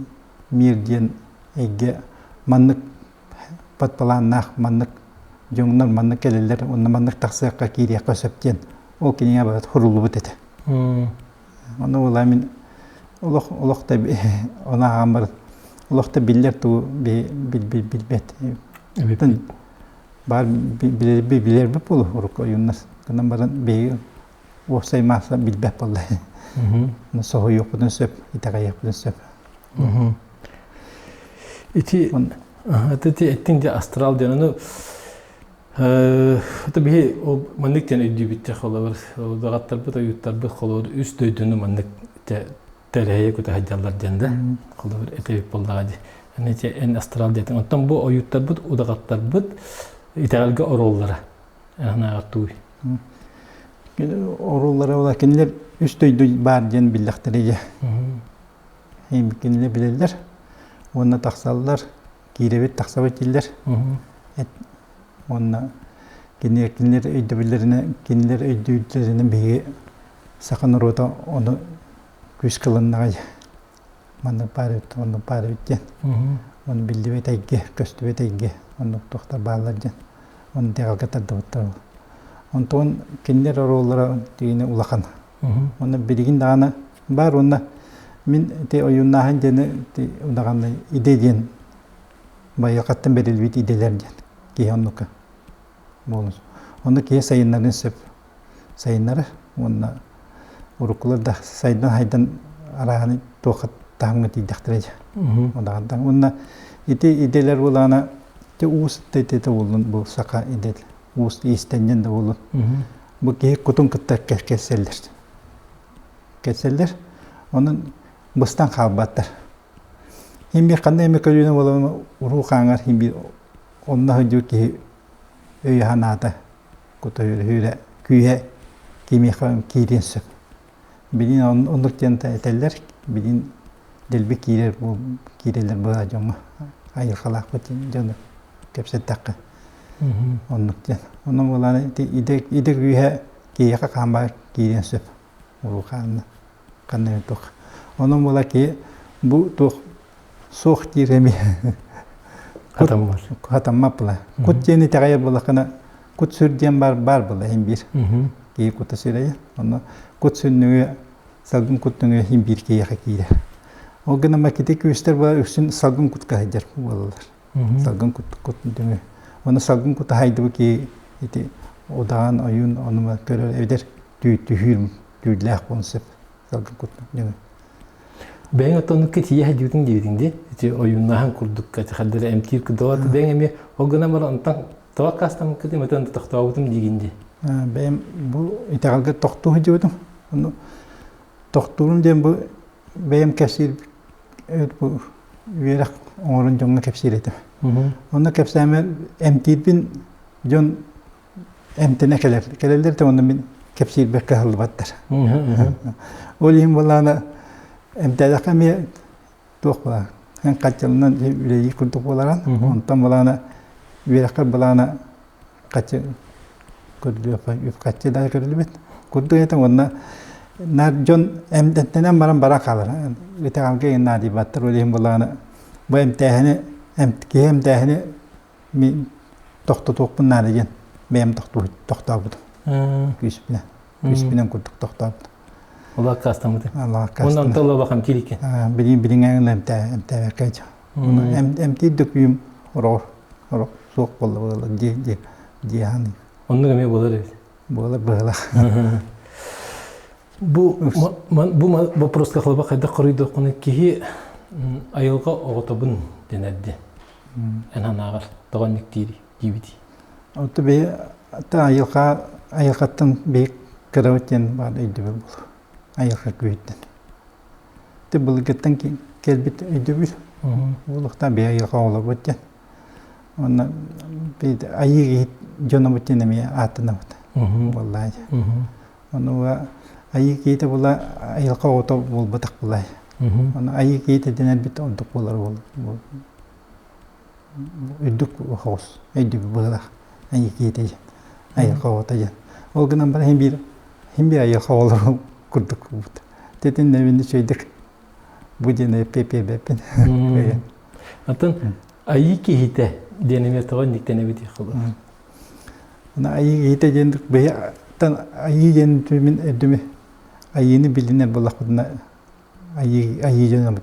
Speaker 1: мир диэн эйгэ маннык подпланнаах маннык дьоҥнор маннык кэлэллэр уонна маннык тахсыахха киириэххэ сөп диэн ол кинигэ барыта суруллубут этэ. Ону буолаа мин олох олох да ону ааҕан баран олох да биллэр тугу билбэт. Баар билэрбит буолуо урукку ойууннар. Гынан баран биһиги уопсай маасса билбэт буолла. Соһуйуохпутун сөп, итэҕэйиэхпитин сөп.
Speaker 2: Ити ити эттиҥ дьэ астрал диэн ону это биһи ол маннык диэн өйдүүбүт холобур удаҕаттарбыт ойууттарбыт холобур үс дойдуну маннык тэлэһийэ көтө сылдьаллар диэн да холобур этэбит буоллаҕа дии аны ити эн астрал диэтиҥ оттон бу ойууттарбыт удаҕаттарбыт итэҕэлгэ оруоллара эн тууй
Speaker 1: оруоллара кинилэр үс дойду баар диэн биллэхтэрэ дьэ кинилэр билэллэр уонна тахсаллар киирэбит тахсабыт дииллэр уонна кинилэр өйдөбүллэринэн кинилэр өйдүүллэринэн биһиги саха норуота ону күүскэ ылыннаҕай маннык баар эбит оннук баар эбит диэн ону биллибэт эйгэ көстүбэт эйгэ оннук туохтар бааллар диэн ону итэҕэлгэ тардыбыттар онтон кинилэр оруоллара тигини улахан Уонна билигин даҕаны баар уонна мин ити ойууннааһын диэни ити удаҕаннай идэ диэн байылҕаттан бэриллибит идэлэр диэн киһи оннука буолун. Онно киһи сайыннарын сөп сайыннарар уонна уруккулар да сайдан-хайдан арааһын туохха таһымҥа тиийдэхтэрэ дьэ. Удаҕантан. Уонна ити идэлэр буолаана ити уус итэ буоллун бу саха идэтэ уус иистэнньэн да буоллун бу киһи кутун кытта кэлсэллэр кэлсэллэр онон быстан хаалбаттар хин биир ханна эмэ көлүөнэ буолан уруу хааҥар хин биир онно сылдьыбыт киһи өйө санаата кута үөрэ күүһэ кимиэхэ киириэн сөп билин оннук диэн этэллэр билин дэлби киирэр киирэллэр быһа дьоҥҥо айылҕалаахпыт дьону кэпсэттэххэ Оннук диэн. Онон буолааны ити идэ идэ күүһэ киһиэхэ хаамбар киириэн сөп. Уруу хаанна ханна туох. Онон буола киһи бу туох суох диир эмиэ
Speaker 2: хатаммат.
Speaker 1: Хатаммат була. Кут диэн итэҕэйэр буоллаххына кут сүр диэн бар бар була иһин биир. Киһи кута сүрэйэ. Онно кут сүннүгү салгын кут нөҥүө иһин биир киһиэхэ киирэр. Ол гынан кити күүстэр була үксүн салгын кутка сылдьар буолаллар. Салгын кут кут дөҥө. Оны салгын кута хайдыбы ки ити удаан ойуун ону көрөр эбитэр түһүүр түүллээх буолун сөп салгын кут дөҥө.
Speaker 2: Бэйэҥ оттонукка тиийэ сылдьыбытыҥ диэбитиҥ дии. Ити ойууннааһын курдукка хардары эмтиир кудуот бэйэҥ эмиэ ол гынан баран онтон тоҕо аккаастаммыккытый мэтэн тохтообутум диигин дии.
Speaker 1: Бэйэм бу итэҕэлгэ тохтуу сылдьыбытым. Ону тохтуурум диэн бу бэйэм кэпсиир бу үөрэх оҥорон дьоҥҥо кэпсиир этим. Онно кэпсээмэ эмтиирбин дьон эмтэнэ кэлэр. Кэлэллэр да онно мин кэпсиирбэр кыһаллыбаттар. Ол иһин буоллаҕына эмтээтэххэ эмиэ туох буолар эн хаччылынан үлэлиир курдук буоларан онтон буолаана үөрэххэр буолаана хаччы көрүлүөх үп-харчы да көрүлүбүт курдук этэ уонна наар дьон эмтэнэн баран бара хаалар итэҕэлгэ наадыйбаттар ол иһин буоллаҕына бу эмтээһини киһи эмтээһини мин тохтотуохпун наада диэн бэйэм тохтообутум күүспүнэн күүспүнэн курдук тохтообутум
Speaker 2: Ол аккаастаммыты. Онон онтон улахан кирикен.
Speaker 1: Билин билиҥҥэ эмтээбэккэ эмтиир да күүм ороҕор орох суох буолла буолла дии дии дии
Speaker 2: Оннук эмиэ буолар эбит.
Speaker 1: Буолар быһыылаах.
Speaker 2: Бу бу вопроска холоба хайдах хоруйдуоххуна киһи айылҕа оҕотобун дэнэрди. Эн санааҕар тоҕо оннук диир диибитий?
Speaker 1: Оту би та айылҕа айылҕаттан биһик кырабыт диэн баар өйдөбүл буолар. Айылҕа күүһүттэн. Ти былыргыттан кэлбит өйдөбүл. Буолуохтаах би айылҕа оҕолорбут диэн. Онно айыы киһи дьонобут диэн эмиэ ааттанабыт. Буоллаа. Ону айыы киһитэ була айылҕа оҕото буолбатах булай. Ону айыы киһитэ дэнэрбит ордук буолар буол үрдүк хоҕус өйдөбүл быһыылаах айыы киһитэ диэн айылҕа оҕото диэн. Ол гынан баран иһин биир иһин биир айылҕа оҕолоро курдук буолбут. Тэтин нэбин үчүгэйдик бу диэн эппиэппин.
Speaker 2: Атын айыы киһитэ диэн эмиэ тоҕо инниктэнэбит холобур.
Speaker 1: Айыы киһитэ диэн бэйэтэн айыы диэн мин өйдөмү айыыны билинэр буоллахпытына айыы айыы дьоно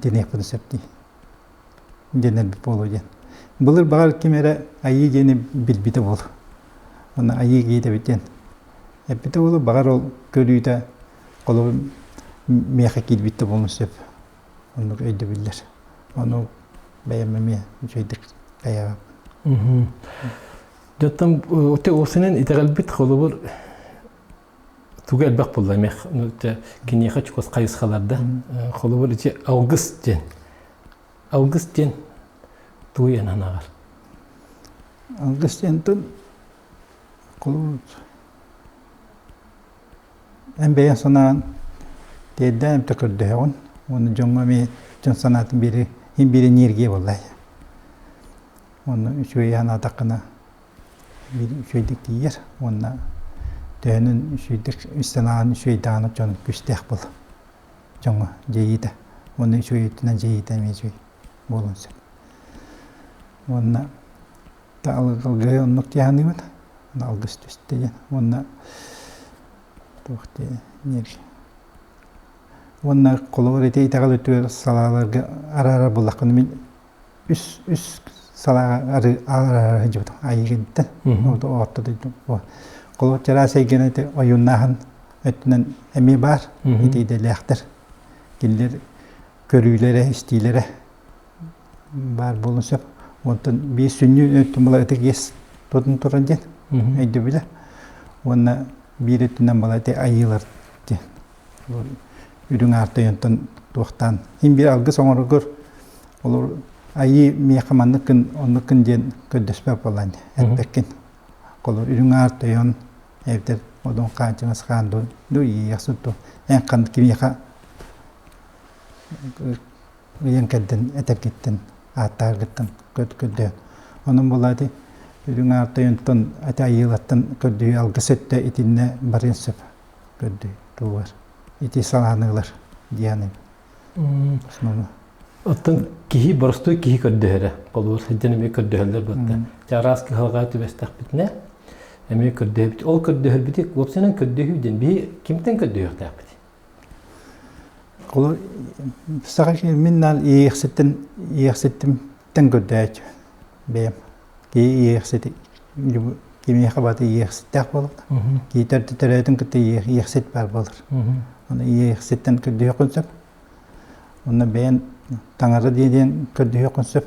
Speaker 1: диэниэхпин сөп дии диэнэрбит буолуо диэн. Былыр баҕар ким эрэ айыы диэни билбитэ буолуо. Уонна айыы киһитэбит диэн эппитэ буолуо, баҕар ол көрүүтэ холобур миэхэ киирбит да буолуон сөп. Оннук өйдөбүллэр. Ону бэйэм эмиэ үчүгэйдик хайаабаппын.
Speaker 2: Дьоттон осунан итэҕэлбит холобур тугу элбэх буолла эмиэ киниэхэ чугас хайысхаларда холобур ити алгыс диэн алгыс диэн тугу эн санааҕар
Speaker 1: алгыс диэн тыл холобур Эн бэйэҥ санаан тиэрдээн эмтэ көрдөһөҕүн уонна дьоҥҥо эмиэ дьон санаатын биэри иһин биир энергия буоллай. Уонна үчүгэй санаатаххына биир үчүгэйдик тиийэр уонна төһөнөн үчүгэйдик үс санаан үчүгэй даҕаны дьон күүстээх буол дьоҥҥо дьайыыта уонна үчүгэй өттүнэн дьайыыта эмиэ үчүгэй буолуон сөп. Уонна алгыһы оннук дии саныыбын. Алгыс түстэ диэн. Уонна туох диэн Уонна холобур ити итэҕэл өттүгэр салааларга араарар буоллаххына мин үс үс салааҕа араарар сылдьыбытым айыгынтан орто дойду холобур чараас эйгэни ити ойууннааһын өттүнэн эмиэ баар ити идэлээхтэр кинилэр көрүүлэрэ истиилэрэ баар буолуон сөп. Онтон биир сүнньүн өттүн була ытык иэс тутун турар диэн өйдөбүлэ. Уонна биир өттүнэн була ити айыылар диэн. Үрүҥ аар тойонтон туохтаан. Иһин биир алгыс оҥороргор олор айыы миэхэ манныккын оннуккун диэн көрдөспөт буоллаан эппэккин. Холор үрүҥ аар тойон эбэтэр одун хаанчыҥас хаан ду ду иэйэхсит ду эн хан кимиэхэ ыйан кэрдэн этэргиттэн ааттааргыттан көрдөөн онон буолаати үрүҥ аар тойонтон ати айыылаттан көрдүү алгыс өттө итиннэ барыан сөп көрдүү тугар ити салааны ылар диэн
Speaker 2: основно Оттон киһи боростуой киһи көрдөһөрө холобур сылдьан эмиэ көрдөһөллөр буотта араас кыһалҕа түбэстэхпитинэ эмиэ көрдөһөбүт ол көрдөһөрбүтү уопсайынан көрдөһүү диэн биһи кимтэн көрдөһүөхтээхпит
Speaker 1: Ол саха мин наал иэйэхситтэн иэйэхситтимтэн көрдөөччү бэйэм. Киһи иэйэхсити кимиэхэ баата иэйэхситтээх буолар. Киһи төрөөтүн кытта иэйэхсит баар буолар. Оны иэйэхситтэн көрдөһүөххүн сөп. Онно бэйэн таҥара диэн көрдөһүөххүн сөп.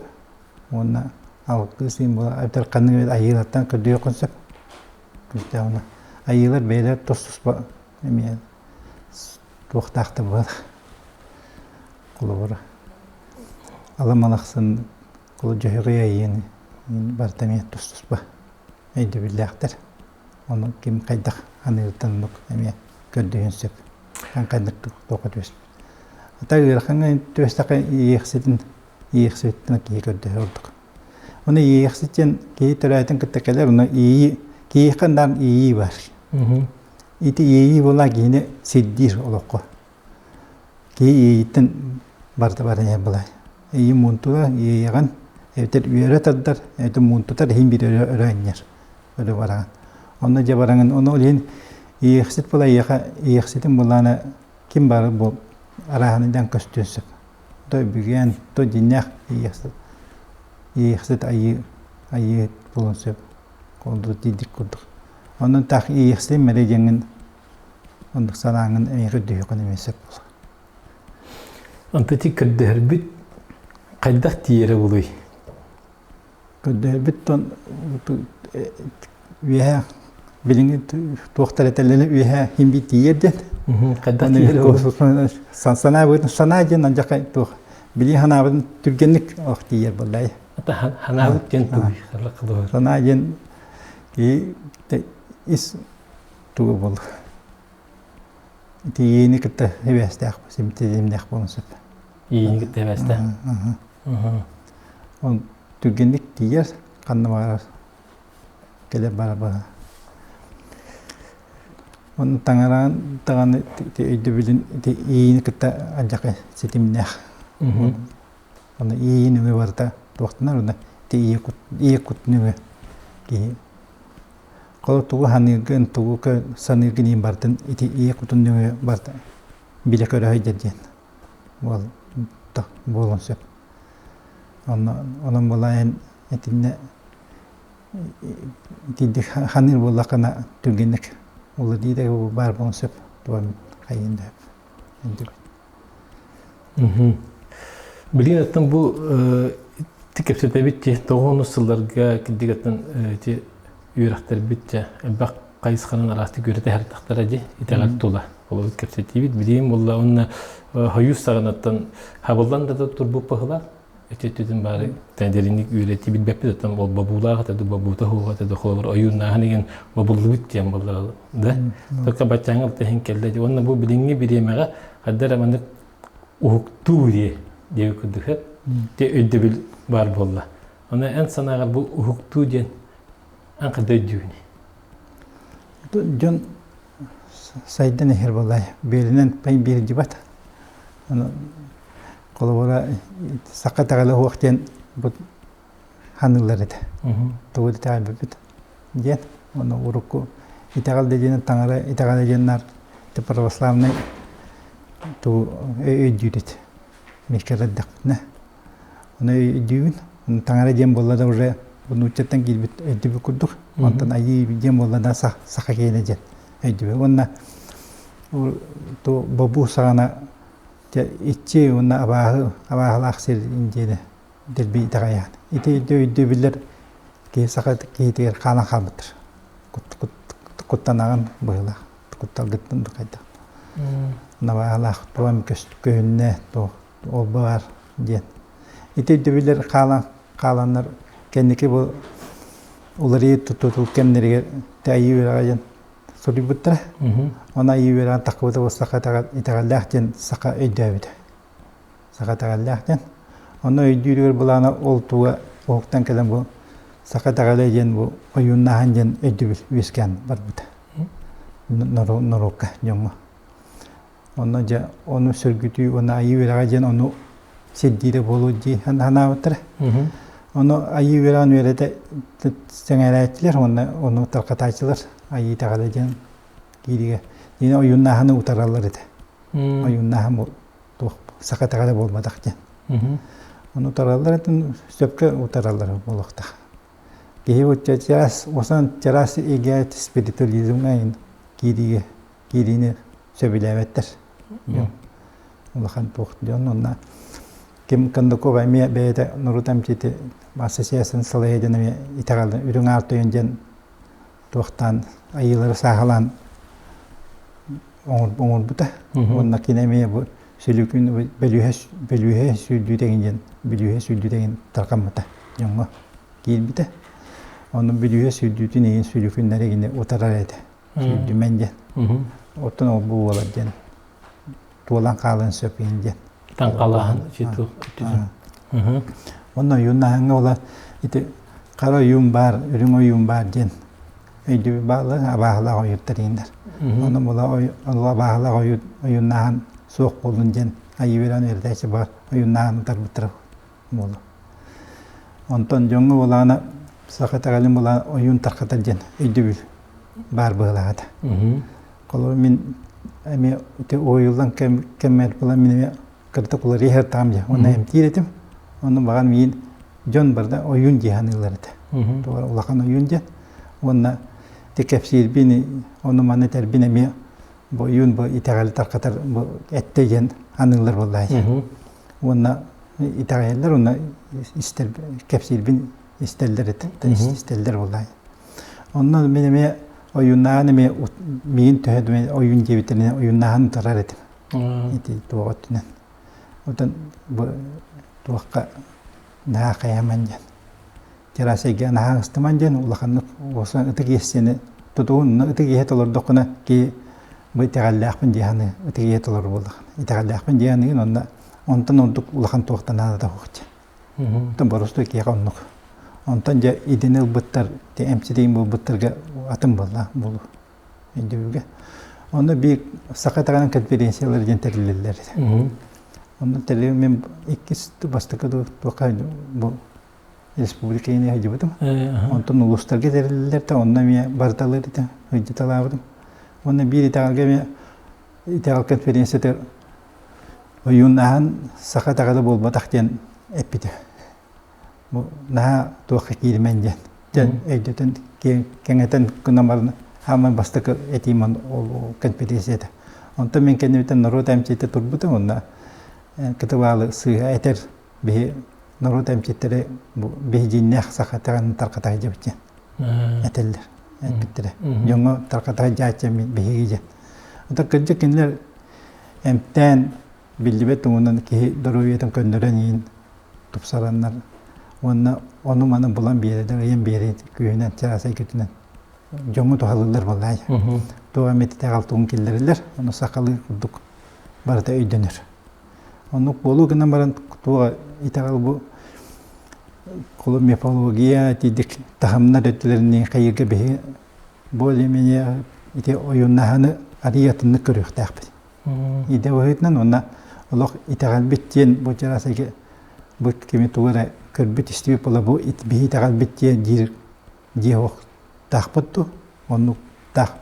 Speaker 1: Уонна алгыс диэн буолар эбэтэр ханнык айыылартан көрдөһүөххүн сөп. Күүстээх айыылар бэйэлэр тус-туспа эмиэ туохтаах да буолар. Холобура, аламалахсын дьөһөгөй айыыны барыта эмиэ тус-туспа өйдөбүллээхтэр. Ону ким хайдах аныыртан оннук эмиэ көрдөһүөн сөп. Ханнык туохха түбэспит. Ата ыарахаҥҥа түбэстэххэ иэйэхситин иэйэхситтэн киһи көрдөһөр ордук. Ону иэйэхсит диэн киһи төрөөтүн кытта кэлэр, ону иэйии киһиэхэ даҕаны иэйии баар. Ити иэйии буолла киһини сирдиир олоххо. Киһи иэйииттэн барыта баран иһэр былай. Иэйии муунтуга иэйэҕин эбэтэр үөрэ тардар, эбэтэр муунтутар иһин биир өрө өрө анньар, өрө бараҕын. Онно дьэ бараҥын, ону ол иһин иэйэхсит була эйиэхэ иэйэхситин буоллаҕына ким бары бу арааһын дээн көстүөн сөп. То бүгэн, то дьиҥнээх иэйэхсит, иэйэхсит айыы айыы буолуон сөп. Ол диирдик курдук. Онон таах иэйэхситин мэрэ диэҥҥин Оннук санааҥын эмиэ көрдөһүөххүн эмиэ сөп буолар.
Speaker 2: Онто ити көрдөһөрбүт хайдах тиийэрэ буолуй?
Speaker 1: Көрдөһөрбүт тон үөһэ билиҥҥи туохтар этэллэрин үөһэ иһин биир тиийэр диэн.
Speaker 2: Хайдах тиийэрэ буолуй?
Speaker 1: Санаа санаа диэн алдьархай туох билии санаабытын түргэнник ох тиийэр буоллай.
Speaker 2: Ханаабыт диэн тугуй?
Speaker 1: Санаа диэн киһи ис тугу буолар. Тиийиини кытта сибээстээх, симтиимнээх буолуон сөп.
Speaker 2: Иини кытта сибээстээх.
Speaker 1: Ол түргэнник тиийэр, ханна баҕарар кэлэр барар баҕа. Оны таҥараан даҕаны өйдөбүлүн иини кытта алдьархай ситимнээх. Оны иин өҥө барыта туохтанар уонна ити ийэ кут нөҥө киһи Холо тугу саныыргын, тугу саныыргын иһин бартын ити ийэ кутун нөҥүө барта билэ көрө сылдьар диэн буол буолуон сөп. Онно онон буолаайын итиннэ итинник ханыыр буоллаххына түргэнник уларыйыы да баар буолуон сөп туом хайыан да сөп.
Speaker 2: Билигин оттон бу ити кэпсэтэбит дии тоҕус сылларга кирдик оттон ити үөрэхтэрбит дьэ элбэх хайысханан араастык үөрэтэ сырыттахтара дии итэҕэл тула олору кэпсэтиибит билигин буолла уонна хойуус саҕанаттан хабыллан да турбут быһыылаах ити өттүтүн баары тендеринник үөрэтии билбэппит оттон ол бобуулаах этэ бобуута суох этэ холобур ойууннааһын деген бобуллубут диэн буолла да только баччааҥҥа иһин кэллэ дии уонна бу билиҥҥи бириэмэҕэ хайда эрэ маннык уһуктуу диэ диэбит курдук те өйдөбүл баар буолла аны эн санааҕар бу уһуктуу диэн эн хайда өйдүүгүнүй
Speaker 1: Дьон сайдан иһэр буоллай. Биэринэн пай биэрдибат. Аны холобура саха итэҕэлэ суох диэн бу ханыылар этэ. Тугу да итэҕэйбиппит диэн. Уонна урукку итэҕэл да диэн таҥара итэҕэлэ диэн наар православнай тугу өйдүүр этэ. Миккэ эрдэхпитинэ. Ону өйдүүбүн. Таҥара диэн буолла да уже нууччаттан киирбит өйдөбүл курдук. Онтон айыы диэн буолла да саха киэнэ диэн өйдөбүл. Уонна бобуу саҕана иччи уонна абааһы абааһылаах сир диэни дэлби итэҕэйэҕин. Ити өйдөбүллэр киһи саха киһитигэр хаалан хаалбыттар. Куттанаҕын быһыылаах. Кутталгыттан да хайдах. Абааһылаах туом көһүннэ туох ол баар диэн. Ити өйдөбүллэр хаалан хааланнар кэнники бу уларыйыы тутул кэмнэригэр айыы үөрэҕэ диэн суруйбуттара. Оны айыы үөрэҕин таххыбыта бу саха итэҕэллээх диэн саха өйдөөбүтэ. Саха итэҕэллээх диэн. Онно өйдүүрүгэр былаана ол туга уһуктан кэлэн бу саха итэҕэлэ диэн бу ойууннааһын диэн өйдөбүл үөскээн барбыта. Норуокка дьоҥҥо. Онно дьэ ону сөргүтүү уонна айыы үөрэҕэ диэн ону сирдиирэ буолуо дии санаабыттара. Ону айыы үөрэҕин үөрэтэ сэҥээрээччилэр уонна ону тарҕатааччылар айыы итэҕэлэ диэн кииригэ диэн ойууннааһыны утараллар этэ. Ойууннааһын бу туох саха итэҕэлэ буолбатах диэн. Ону утараллар этин сөпкө утараллар буолуохтаах. Киһи бу чараас, усан чараас эйгэ спиритуализмҥа киириигэ киириини сөбүлээбэттэр. Улахан туох дьон онно Ким Кондакова эмиэ бэйэтэ норуот эмчити ассоциацияны салайа диэн эмиэ итэҕэл үрүҥ аар тойон диэн туохтаан айыылары сааһылаан оҥорбута. Уонна кини эмиэ бу сүлүкүн бөлүүһэ бөлүүһэ сүүрдүү тэгин диэн бүлүүһэ сүүрдүү тэгин тарҕаммыта дьоҥҥо киирбитэ. Онно бүлүүһэ сүүрдүүтүн иһин сүлүкүннэри кини утарар этэ. Сүүрдүмэн диэн. Оттон ол бу буолар диэн туолан хаалыан сөп иһин диэн.
Speaker 2: Таҥхалааһын
Speaker 1: Онно ойууннааһыҥҥа ола ити хара ойуун баар, үрүҥ ойуун баар диэн өйдөбүл бааллар, абааһылаах ойууттар иһиннэр. Онно була абааһылаах ойууннааһын суох буоллун диэн айыы үөрэҕин үөрэтээччи баар ойууннааһын утарбыттара буолуо. Онтон дьоҥҥо буолаана саха итэҕэлин буолаана ойуун тархатар диэн өйдөбүл баар быһыылаах этэ. Холобур мин эмиэ ити уһуйуллан кэммэр буолан мин эмиэ кыратык уларыйа сыртаҕым дии. Уонна эмтиир этим. Онно баҕар миин дьон барыта ойуун дии саныыллар этэ. Улахан ойуун диэн. Уонна ити кэпсиирбин, ону маны этэрбин эмиэ. Бу ойуун бу итэҕэли тарҕатар бу эттэ диэн аныыллар буоллаҕа. Уонна итэҕэйэллэр уонна истэр кэпсиирбин истэллэр истэллэр буоллаҕа. Онно мин эмиэ ойууннааһын эмиэ миигин төһө ойуун диэбиттэринэ ойууннааһын утарар этим. Ити туох өттүнэн. Оттон бу туохха наһаа хайаман диэн. Террасайга наһаа ыстыман диэн улаханнык уосан ытык иэссэни тутуһун ытык иэһэ толордоххуна ки бу итэҕэллээхпин дии саныы ытык иэһэ толору буоллаххына итэҕэллээхпин дии саныыгын онно онтон ордук улахан туохтан наадата суох дии. Онтон боростуой киһиэхэ оннук. Онтон дьэ идэни ылбыттар, эмчитиин буолбуттарга атын буолла буолу өйдөбүлгэ. Онно биир саха итэҕэлин конференциялар диэн тэриллэллэр. Онно тэриллэн мин иккис бастакы туохха бу республика иһинэ сылдьыбытым. Онтон улуустарга тэриллэллэр да онно эмиэ барыталыыр этэ сылдьыталаабытым. Уонна биир итэҕэлгэ эмиэ итэҕэл конференциятыгар ойууннааһын саха итэҕэлэ буолбатах диэн эппитэ. Бу наһаа туохха кииримэн диэн. Дьэн өйдөтөн кэҥэтэн гынан баран хааман бастакы этиим ол конференция этэ. Онтон мин кэннибиттэн норуот эмчитэ турбутум онно кытыбаалы сыыһа этэр биһи норуот эмчиттэрэ бу биһи дьиҥнээх саха итэҕэлин тарҕата сылдьабыт диэн этэллэр эппиттэрэ. Дьоҥҥо тарҕата сылдьааччы биһиги диэн. Оттон кырдьык кинилэр эмтээн биллибэт туһунан киһи доруобуйатын көннөрөн иин тупсараннар уонна ону-маны булан биэрэллэр, ыйан биэрии күүһүнэн, чараас эйгэтинэн дьоҥҥо туһалыыллар буоллаай. Туох эмит итэҕэл тугун киллэрэллэр, ону сахалыы курдук барыта өйдөнөр. Оннук буолуу гынан баран туох итэҕэл бу холу мифология тиийдик таһымнар өттүлэринии хайыырга биһи более-менее ити ойууннаһаны арыый атыннык көрүөхтээхпит. Идэ быһыытынан уонна олох итэҕэлбит диэн бу чараас эйгэ бу кими тугу эрэ көрбүт истибит буола бу биһи итэҕэлбит диэн диир дии таахпыт дуу оннук таах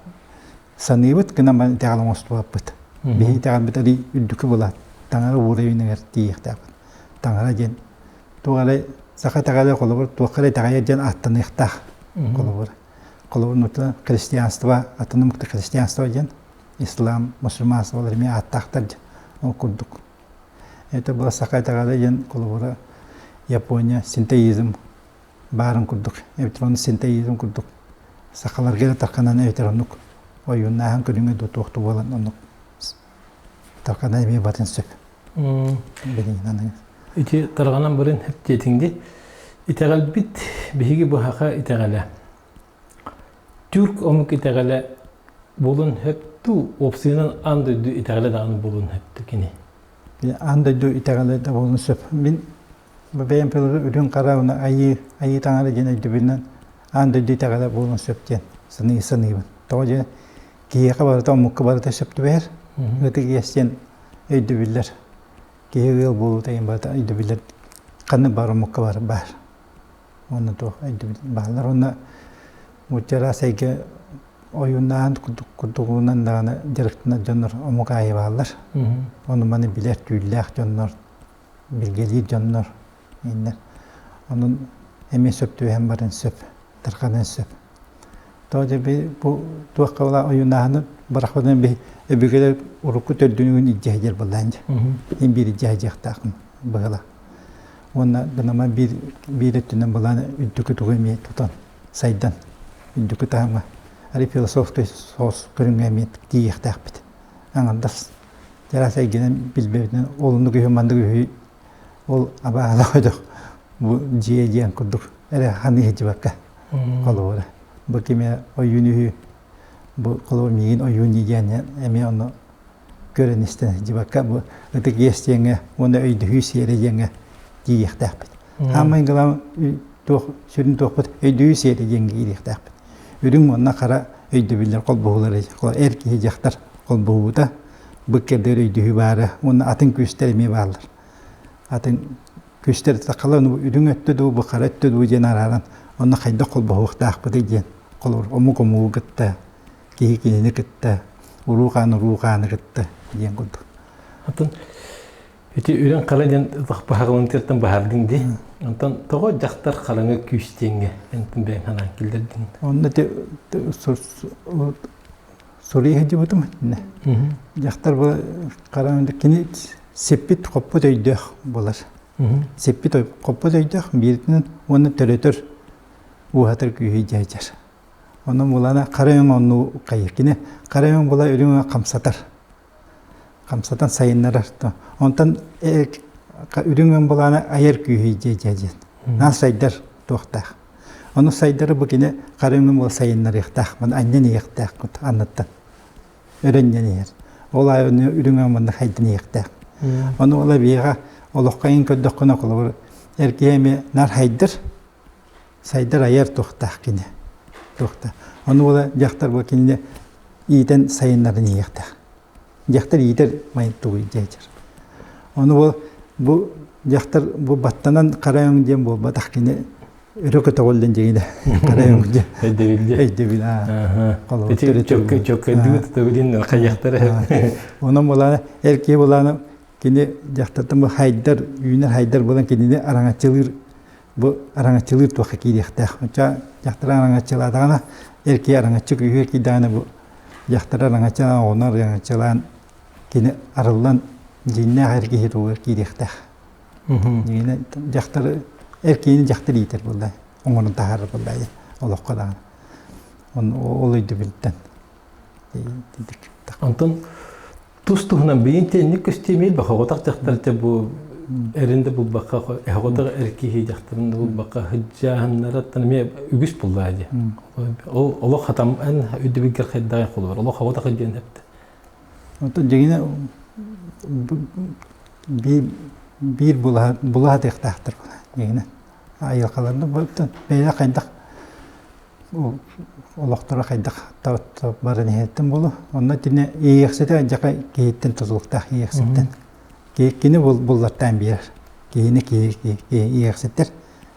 Speaker 1: саныыбыт гынан баран итэҕэл оҥостубаппыт. Биһи итэҕэлбит арый үрдүкү буолаат таҥара уровеньыгар тиийиэхтээхпит. Таҥара диэн туох эрэ саха итэҕэлэ холобур туохха эрэ итэҕэйэр диэн ааттаныахтаах холобур. Холобур нуучча христианство атын омукта христианство диэн ислам, мусульманстволар эмиэ ааттаахтар дьэ ол курдук. Это была саха итэҕэлэ диэн холобура Япония синтеизм баарын курдук, эбэтэр ону синтеизм курдук сахаларга эрэ тарханан эбэтэр оннук ойууннааһын көрүҥэ дуу туох да буолан оннук тарханан эмиэ батын сөп. Билигин
Speaker 2: Ити тарҕанан барын диэтиҥ дии. Итэҕэлбит биһиги быһаха итэҕэлэ. Түрк омук итэҕэлэ буолун сөптүү, уопсайынан аан дойду итэҕэлэ даҕаны буолун сөптүү кини.
Speaker 1: Аан дойду итэҕэлэ да буолун сөп. Мин бэйэм үрүҥ хара уонна айыы, айыы таҥара диэн өйдөбүлүнэн аан дойду итэҕэлэ буолуон сөп диэн саныы саныыбын. Тоҕо диэн киһиэхэ барыта омукка барыта сөп түбэһэр. Ытык иэс диэн өйдөбүллэр. Киһи ыал буолуута диэн барыта өйдөбүллэр ханнык баар омукка баар баар. Уонна туох өйдөбүл бааллар. Уонна нуучча эйгэ ойууннаан курдугунан даҕаны дьарыктанар дьоннор омук аайы бааллар. Ону маны билэр түүллээх дьоннор, билгэлиир дьоннор иннэр. Онон эмиэ сөп түбэһэн баран сөп, тарҕаныан сөп. Тоҕо дьэ бу туохха була ойуунааһыны бырахпытын би өбүгэлэр урукку төрдүнүгүн илдьэ сылдьар буоллаан дьэ. Ин биир илдьэ сылдьыахтаахпын быһыла. Уонна гынама биир биир өттүнэн былаан үрдүкү тугу эмиэ тутан сайдан үрдүкү таһымҥа ары философскай соҕус көрүҥҥэ эмиэ тиийиэхтээхпит. Аҥардас чараас эйгэнэн билбэбитинэн ол оннук үһү маннык үһү ол абааһылаах өтөх бу дьиэ диэн курдук эрэ ханыы сылдьыбакка холобура бу кими ойуун үһү бу холобур миигин ойуун диэн эмиэ онно көрөн истэн сылдьыбакка бу ытык иэс диэҥҥэ уонна өйдөһүү сиэрэ диэҥҥэ тиийиэхтээхпит. Хаамай главное туох сүрүн туохпут өйдөһүү сиэрэ диэҥҥэ киириэхтээхпит. Үрүҥ уонна хара өйдөбүллэр холбоһуулара эр киһи дьахтар холбоһуута бу кэрдэр өйдөһүү баара уонна атын күүстэр эмиэ бааллар. Атын күүстэр сахалар үрүҥ өттө дуу, бу хара өттө дуу диэн арааран онно хайдах холбоһуохтаахпытый диэн холобур омук омугу кытта киһи кинини кытта уруу хаан уруу хааны кытта диэн курдук.
Speaker 2: Атын ити үрүҥ хара диэн баһаҕалантыыртан баһардыҥ дии. Онтон тоҕо дьахтар хараҥа күүс диэҥҥэ эн бэйэҥ санаан киллэрдиҥ?
Speaker 1: Онно ити Суруйа сылдьыбытым итиннэ. Дьахтар бу хара кини сиппит хоппут өйдөөх буолар. Сиппит хоппут өйдөөх бииртинэн уонна төрөтөр ууһатар күүһү дьайдьар. Онон булана хара өҥ онну хайыр. Кини хара өҥ була үрүҥ өҥ хамсатар. Хамсатан сайыннарар. Онтон үрүҥ өҥ булана айар күүһү дьайдьар. Наа сайдар туохтаах. Ону сайдары бу кини хара өҥүн була сайыннарыахтаах, маны анньан иһиэхтээх анныттан өрөнньөн иһэр. Ол аайы үрүҥ өҥ манна хайдан иһиэхтээх. Ону ола биэҕэ олоххо иҥ көрдөххүнэ холобур эр киһи эмиэ нар хайдар, сайдар айар туохтаах кини. Туохтаах. Ону ола дьахтар бу кинини иитэн сайыннаран иһиэхтээх. Дьахтар иитэр тугуй дьээдьэр. Ону бу, бу дьахтар бу баттанан хара өҥ диэн буолбатах кини өрө көтөҕүллэн дьиҥинэ хара өҥ диэн.
Speaker 2: Өйдөбүл
Speaker 1: Өйдөбүл аа.
Speaker 2: Чөккөйдүгүт төгүлүн хайыахтара.
Speaker 1: Онон булаана эр киһи булаана кини дьахтартан бу хайдар үүнэр хайдар буолан кинини араҥаччылыыр бу араҥаччылыыр туохха киириэхтээх. Оччо дьахтар араҥаччылаатаҕына эр киһи араҥаччы күүһүгэр киирдэҕинэ бу дьахтар араҥаччылаан оҕону араҥаччылаан кини арыллан дьиҥнээх эр киһи туһугар киириэхтээх. Дьиҥинэ дьахтар эр киһини дьахтар иитэр буолла, оҥорон таһаарар буолла олоххо даҕаны. Ол өйдөбүлтэн.
Speaker 2: Онтон тус туһунан бэйин тэнник көстүөмэй бахоҕотох дьахтар те бу эрин да булбакка эһоҕотох эр киһи дьахтарын да булбакка хыдьааһыннараттан эмиэ үгүс буллаа дии. Ол олох хатам эн өйдөбүлгэр хайдаҕай холобур олох оҕотох диэн эптэ.
Speaker 1: Онтон дьиҥинэ биир биир булаһа булаһатыахтаахтар дьиҥинэ айылҕаларына бэйэ хайдах олохторо хайдах баран иһэриттэн буолуо. Онно итиннэ иэйиэхситэ дьака киһиттэн тутулуктаах иэйиэхситтэн. Кини буллартаан биэрэр. Киһини киһи иэйиэхситтэр.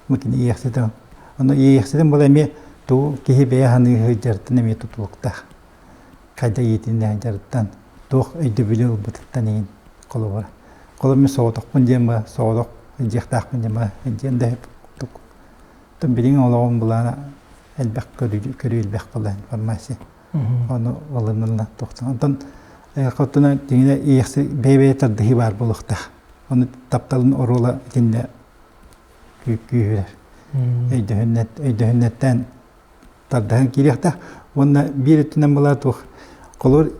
Speaker 1: Бу кини иэйиэхситэ. Онно иэйиэхситин була эмиэ тугу киһи бэйэ саныы сылдьарыттан эмиэ тутулуктаах. Хайда иитиннээн дьарыттан, туох өйдөбүлү ылбытыттан иһин холобура. Холобур мин соҕотохпун диэн ба, соҕотох дьиэхтаахпын диэн ба, диэн да Оттон билиҥҥи олоҕум былаана элбэх көрүү, көрүү элбэх буолла информация. Ону ылынылла тохтон. Онтон хотуна дьиҥинэ иэхси бэйэ-бэйэ тардыһыы баар буолуохтаах. Ону тапталын оруола итиннэ күүһүрэр. Өйдөһүннэттэн тардаһан киириэхтээх. Уонна биир өттүнэн была туох холобур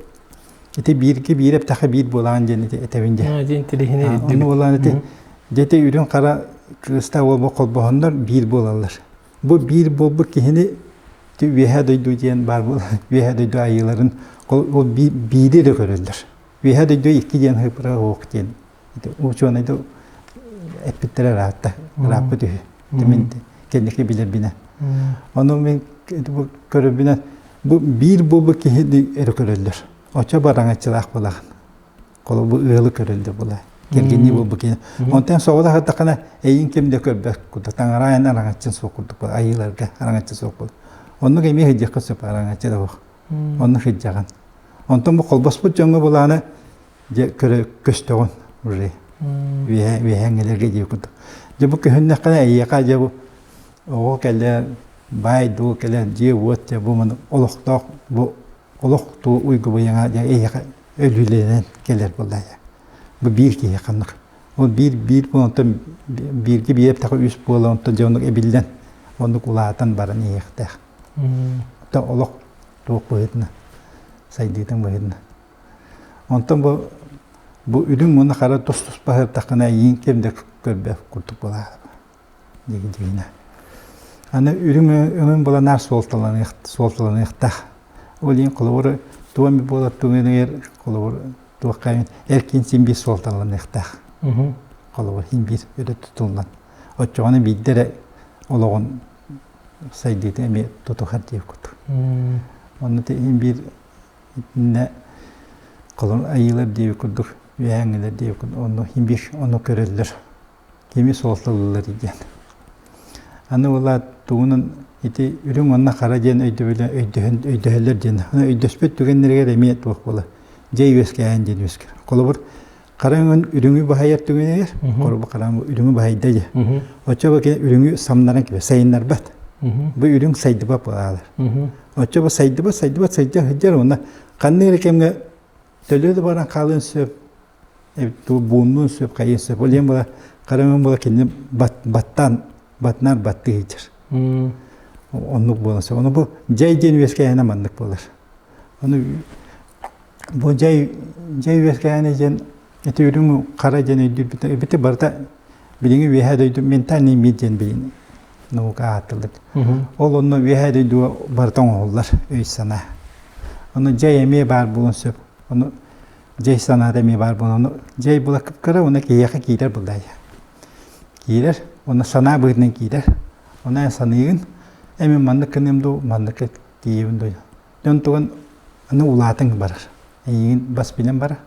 Speaker 1: ити бииргэ биир эптэхэ биир буолаҕын диэн этэбин дьэ.
Speaker 2: Диэн тилиһини
Speaker 1: Ону буолаан ити дьэти үрүҥ хара кыыста уол холбоһоннор биир буолаллар. Бу биир буолбут киһини үөһээ дойду диэн баар буол үөһээ дойду айыыларын ол биири эрэ көрөллөр. Үөһээ дойду икки диэн хыпыра уох диэн учуонайда эппиттэрэ ыраатта ырааппыт үһү. Мин кэнники билэрбинэ. Ону мин көрөрбүнэн бу биир буолбут киһини эрэ көрөллөр. Оччо бараҥаччылаах буолаҕын. Холобур ыалы көрөллөр була. Кэргэннии буолбут киһи. Онтон соҕотох аттахына эйин ким да көрбөт курдук. Таҥараайын араҥаччын суох курдук була. Айыыларга араҥаччы суох була. Оннук эмиэ сылдьыахха сөп араҥаччы да суох. Оннук сылдьаҕын. Онтон бу холбоспут дьоҥҥо булааны дьэ көрө көстөҕүн уже үөһэ үөһээҥҥилэргэ диир курдук. Дьэ бу көһүннэххинэ эйиэхэ дьэ бу оҕо кэлэр, баай дуу кэлэр, дьиэ-уот дьэ бу маны олохтоох бу олох туу уйгубуйаҥа дьэ эйиэхэ өлүүлэнэн кэлэр буоллаайа. Бу биир киһи ханнык. Ол биир биир онтон бииргэ биир эптэхэ үс буола онтон дьэ оннук эбиллэн оннук улаатан баран иһиэхтээх. Оттон олох туох быһыытынан сайдыытын быһыытынан. Онтон бу бу үрүҥ уонна хара тус-туспа сырыттаххына эйиин ким да көрбөт курдук буолаары дьигинэ. Аны үрүҥ өҥүн буланаар суолталаныах суолталаныахтаах. Ол иһин холобур туом буолар түгэнигэр холобур туохха эр киин син биир суолталаныахтаах. Холобур син биир өрө тутуллан. Оччоҕуна биирдэ эрэ олоҕун сайдыыта эмиэ тутуһар диир курдук. Онно иһин биир Итиннэ холон айыылар диэбит курдук, үөһээҥҥилэр диэбит курдук, онно биир ону көрөллөр. Кими суолталыыллар диэн. Аны буолаат тугунан ити үрүҥ уонна хара диэн өйдөбүлү өйдөһөн өйдөһөллөр диэн. Аны өйдөспүт түгэннэригэр эмиэ туох буолар? Дьиэ үөскээһин диэн үөскэр. Холобур, хара өҥүн үрүҥү баһыйар түгэнигэр, холобур хара үрүҥү баһыйда дьэ. Оччо бу үрүҥү самнаран кэбис, сайыннарбат. Бу үрүҥ сайдыбат буолаалар. Оччо бу сайдыбат, сайдыбат, сайдыа сылдьар уонна ханнык эрэ кэмҥэ төлө да баран хаалыан сөп, бууннуон сөп, хайыан сөп. Ол иһин була хара була кинини баттаан, батнаар баттыы сылдьар. Оннук буолан сөп. Ону бу дьай диэн үөскээһинэ маннык буолар. Ону бу дьай дьай үөскээһинэ диэн ити үрүҥ хара диэн өйдүүрбүт эбити барыта билиҥҥи үөһээ дойду ментальный мир диэн билин наука ааттылык. Ол онно үөһээ дойдуга барыта оҥоһуллар өй-санаа. Ону дьай эмиэ баар буолуон сөп. Ону дьай санаата эмиэ баар буолан, ону дьай була кыра уонна киһиэхэ киирэр буллаайа. Киирэр, уонна санаа быһыытынан киирэр. Ону эн саныыгын, эмин маннык гыныам дуу, маннык тиийэбин дуу. Дьон тугун аны улаатыҥ барар. Эйигин бас билэн барар.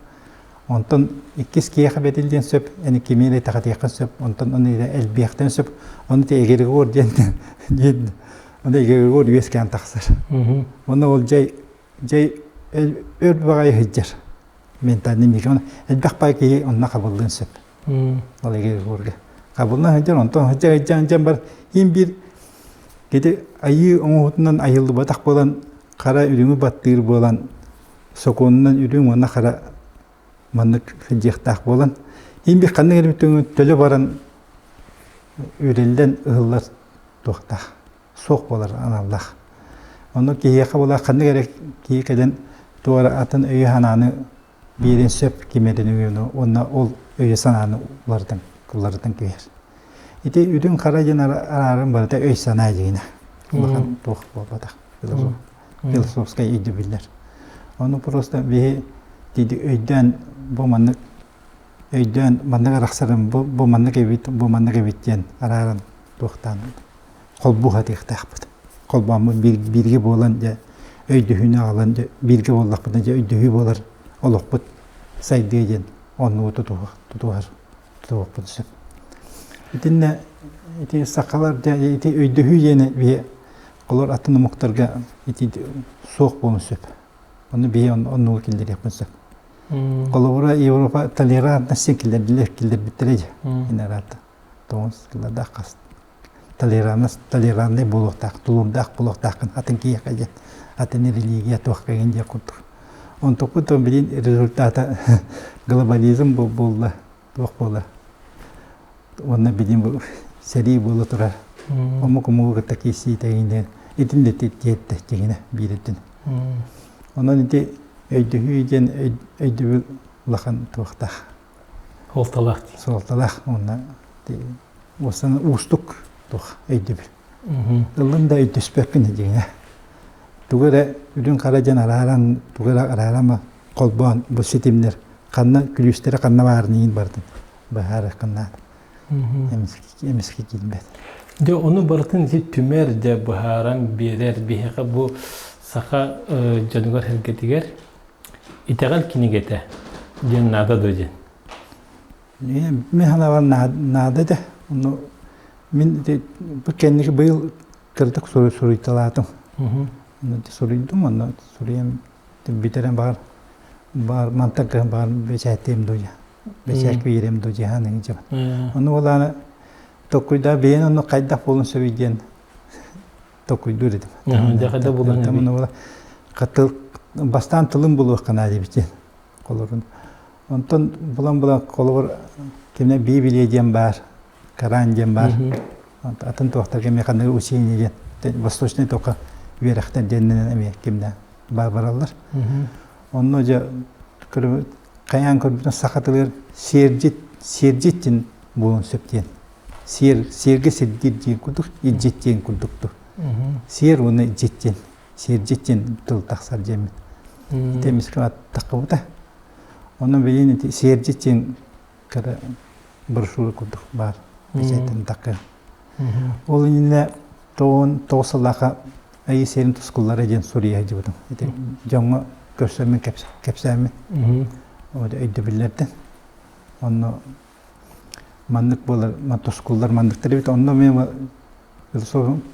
Speaker 1: Онтон иккис киһиэхэ бэриллиэн сөп, эн кими эрэ итэҕэтиэххин сөп, онтон ону эрэ элбиэхтэн сөп. Ону ити эгрегор диэн диэн ону эгрегор үөскээн тахсар. Онно ол дьай дьай өр баҕайы сылдьар ментальный мир. Элбэх баҕайы киһи онно хабыллыан сөп. Ол эгрегорга. Хабыллан сылдьар, онтон сылдьар сылдьан сылдьан бар иин биир Ити айыы оҥоһутунан айыллыбатах буолан, хара үрүҥү баттыыр буолан, сокуонунан үрүҥ уонна хара маннык сылдьыахтаах буолан, иин ханнык эрэ бүтүҥү төлө баран үрэллэн ыһыллар туохтаах, суох буолар аналлаах. Ону киһиэхэ буолар ханнык эрэ киһи кэлэн туох эрэ атын өйү-санааны биэриэн сөп ким эрэ уонна ол өйү-санааны уларытан уларытан кэбиһэр. Ити үрүҥ хара диэн арааран барыта өй-санаа дьиҥинэ. Улахан туох буолбатах философскай өйдөбүллэр. Ону просто биһи тиди өйдөөн бу маннык өйдөөн маннык арахсарым бу, бу маннык эбит, бу маннык эбит диэн арааран туохтаан холбуу сатыахтаахпыт. Холбооммут бииргэ буолан дьэ өйдөһүүнү аҕалан дьэ бииргэ буоллахпытына дьэ өйдөһүү буолар олохпут сайдыа диэн оннугу тутуһар тутуһуохпут сөп. Итиннэ ити сахалар дьэ ити өйдөһүү диэни биһи олор атын омуктарга ити суох буолуон сөп. Ону биһи оннугу киллэриэхпин сөп. Холобура Европа толерантность киллэрдилэр киллэрбиттэрэ дьэ. Инарата. Тоҕус сыллардаах хас толерантный буолуохтаах, тулуурдаах буолуохтааххын атын киһиэхэ диэн, атын религия туохха гин диэн курдук. Онтукпут билин результата глобализм буолла, туох буолла. Уонна билин сэрии буола турар. Омук омугу кытта киирсии тэҥинэн итин да тиэртэ дьиҥинэ биир өттүн. Онон ити өйдөһүү диэн өйдөбүл улахан туохтаах.
Speaker 2: Суолталаах.
Speaker 1: Суолталаах уонна уустук туох өйдөбүл. Ыллын да өйдөспөккүн дьиҥэ. Тугу эрэ үрүҥ хара диэн арааран, тугу эрэ арааран холбоон бу ситимнэр ханна күлүүстэрэ ханна баарын иин бардын быһаарыаххын наада. Эмискэ киирбэт.
Speaker 2: Дьэ ону барытын ити түмэр дьэ быһааран биэрэр биһиэхэ бу саха дьонугар-сэргэтигэр Итэҕэл кинигэтэ диэн наада дуо диэн?
Speaker 1: Мин санаабар наада этэ. Ону мин бу кэнники быйыл кыратык суруйталаатым. Суруйдум, онно суруйан бүтэрэн баар баар мантан кыһын баар бэчээттиэм дуу бэчээт биэриэм дуу дьиһаан иһин Ону буолааны толкуйдаа бэйэн онно хайдах буолун сөбүй диэн толкуйдуур этим.
Speaker 2: Дьэ булан
Speaker 1: Хатыл бастаан тылын булуохха наада эбит холорун. Онтон булан-булан холобур кимне Библия диэн баар, Коран диэн баар. Атын туохтарга эмиэ ханнык учение диэн восточный тока үөрэхтэр диэннэн эмиэ кимне бар бараллар. Онно дьэ хайаан көрбүтүн саха тылыгар сиэрдьит сиэрдьит диэн буолуон сөп диэн. Сиэр сиэргэ сирдиир диэн курдук, илдьит диэн курдукту. Сиэр уонна илдьит диэн сиэрдьит диэн тыл тахсар диэммит. Ити эмискэ аттаххыбыта. Онон билигин ити сиэрдьит диэн кыра брошюра курдук баар бэчээттэн такка. Ол иннинэ 99 сыллаахха Айыы сиэрин тускуллара диэн суруйа сылдьыбытым. Ити дьоҥҥо көрсөммүн кэпсээммин өйдөбүллэртэн. Онно маннык буолар тускуллар манныктар эбит. Онно мен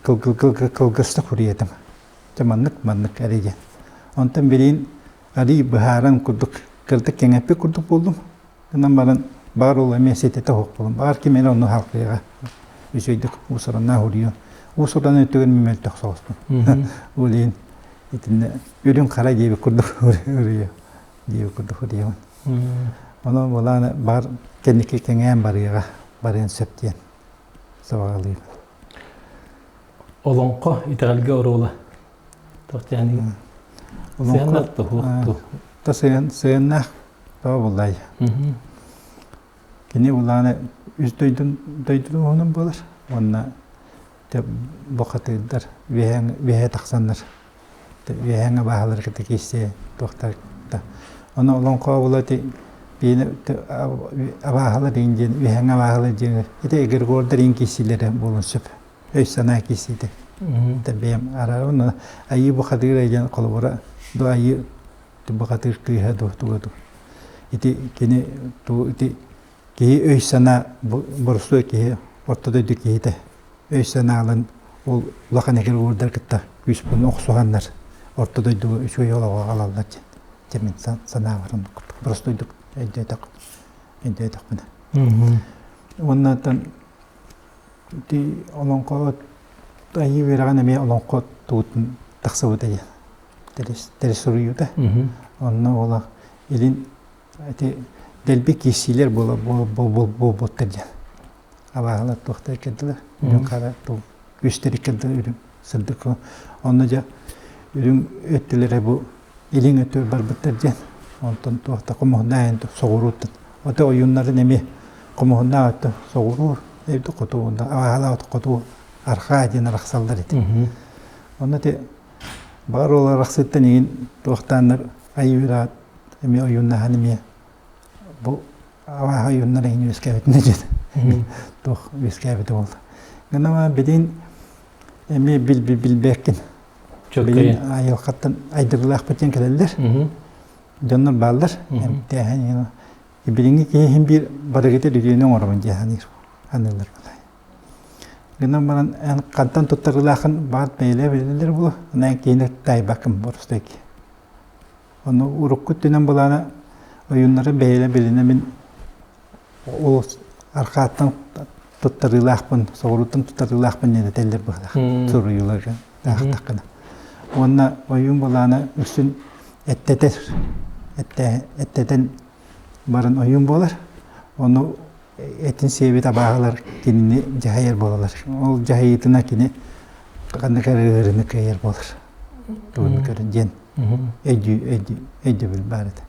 Speaker 1: кылгастык суруйатым. Дьэ маннык маннык эрэ диэн. Онтон билигин арый быһааран курдук кырдык кэҥэппит курдук буоллум. Гынан баран баар ол эмиэ ситэтэ суох буолан, баар ким эрэ онно халкыйаҕа үчүгэйдик уусураннаах уруйуон. Уус-уран өттүгэр мин мөлтөх соҕуспун. Ол иһин итиннэ үрүҥ хара диэбит курдук ырыа диэбит курдук ырыабын. Онон былаана бар кэнники кэҥээн барыаҕа барыан сөп диэн сабаҕалыыбын.
Speaker 2: Олоҥхо итэҕэлгэ оруола туох диэн сыһыаннаах туһуох
Speaker 1: Та сыһыаннаах тоҕо буллай. Кини улаана үс дойдун дойдутун уһунун буолар уонна бухатыырдар үөһэ тахсаннар үөһээҥҥэ бааһалары кытта киирсиэ туохтар Ону олоҥхо була ити абааһылар иин диэн үөһээҥҥэ абааһылар диэн ити эгрегордар иин киирсиилэрэ буолуон сөп. Өй-санаа киирсиитэ. Бэйэм араарабын айыы бухатыыра диэн холобура ду айыы бухатыыр кыыһа ду туга ду. Ити кини ту ити киһи өй-санаа боростуой киһи орто дойду киһитэ өй-санаалын ол улахан эгрегордар кытта күүспүн охсуһаннар орто дойдуга үчүгэй олоҕу аҕалаллар диэн дьэ мин санаабар оннук курдук боростуойдук өйдөөтөх өйдөөтөхпүнэ уонна оттон ити олоҥхо айыы үөрэҕин эмиэ олоҥхо туутун тахсыбыта диэн тэрис суруйуута онно ол илин ити дэлби киирсиилэр буолбуттар диэн абааһылар туохтар кэлдилэр үрүҥ хара күүстэри кэлдилэр үрүҥ сырдык онно дьэ үрүҥ өттүлэрэ бу илиҥ өттүгэр барбыттар диэн онтон туохта хомуһуннаах соҕурууттан ото ойууннарын эмиэ хомуһуннаах өттө соҕуруу эбит хоту абааһылаах хоту архаа диэн арахсаллар ити онно ити баҕар ол арахсыыттан игин туохтааннар айыыраат эмиэ ойууннаһан эмиэ бу абааһы ойууннар эҥин үөскээбитинэ диэн туох үөскээбитэ буолла. Гынан билин эмиэ билбэккин. Билин айылҕаттан айдырылаахпыт диэн кэлэллэр. Дьоннор бааллар. Эмтээһин билиҥҥи киһи иһин биир барыгыта үтүөнү оҥоробун дии саныыр саныыллар Гынан баран эн хантан туттарыылааххын баҕар бэйэлэр билэллэр буолуо. Эн киһини таайбаккын боростуой киһи. Ону урукку өттүнэн былаана ойууннары бэйэлэрэ билинэ мин ол архааттан туттарыылаахпын, соҕурууттан туттарыылаахпын диэн этэллэр быһыылаах суруйууларга аахтаххына. Уонна ойуун былаана үксүн эттэтэр, эттэтэн баран ойуун буолар. Ону этин сиэбит абааһылар кинини дьаһайар буолаллар. Ол дьаһайыытына кини ханнык эрэ ыарыыны кыайар буолар. Тугун көрөн диэн өйдөбүл баар этэ.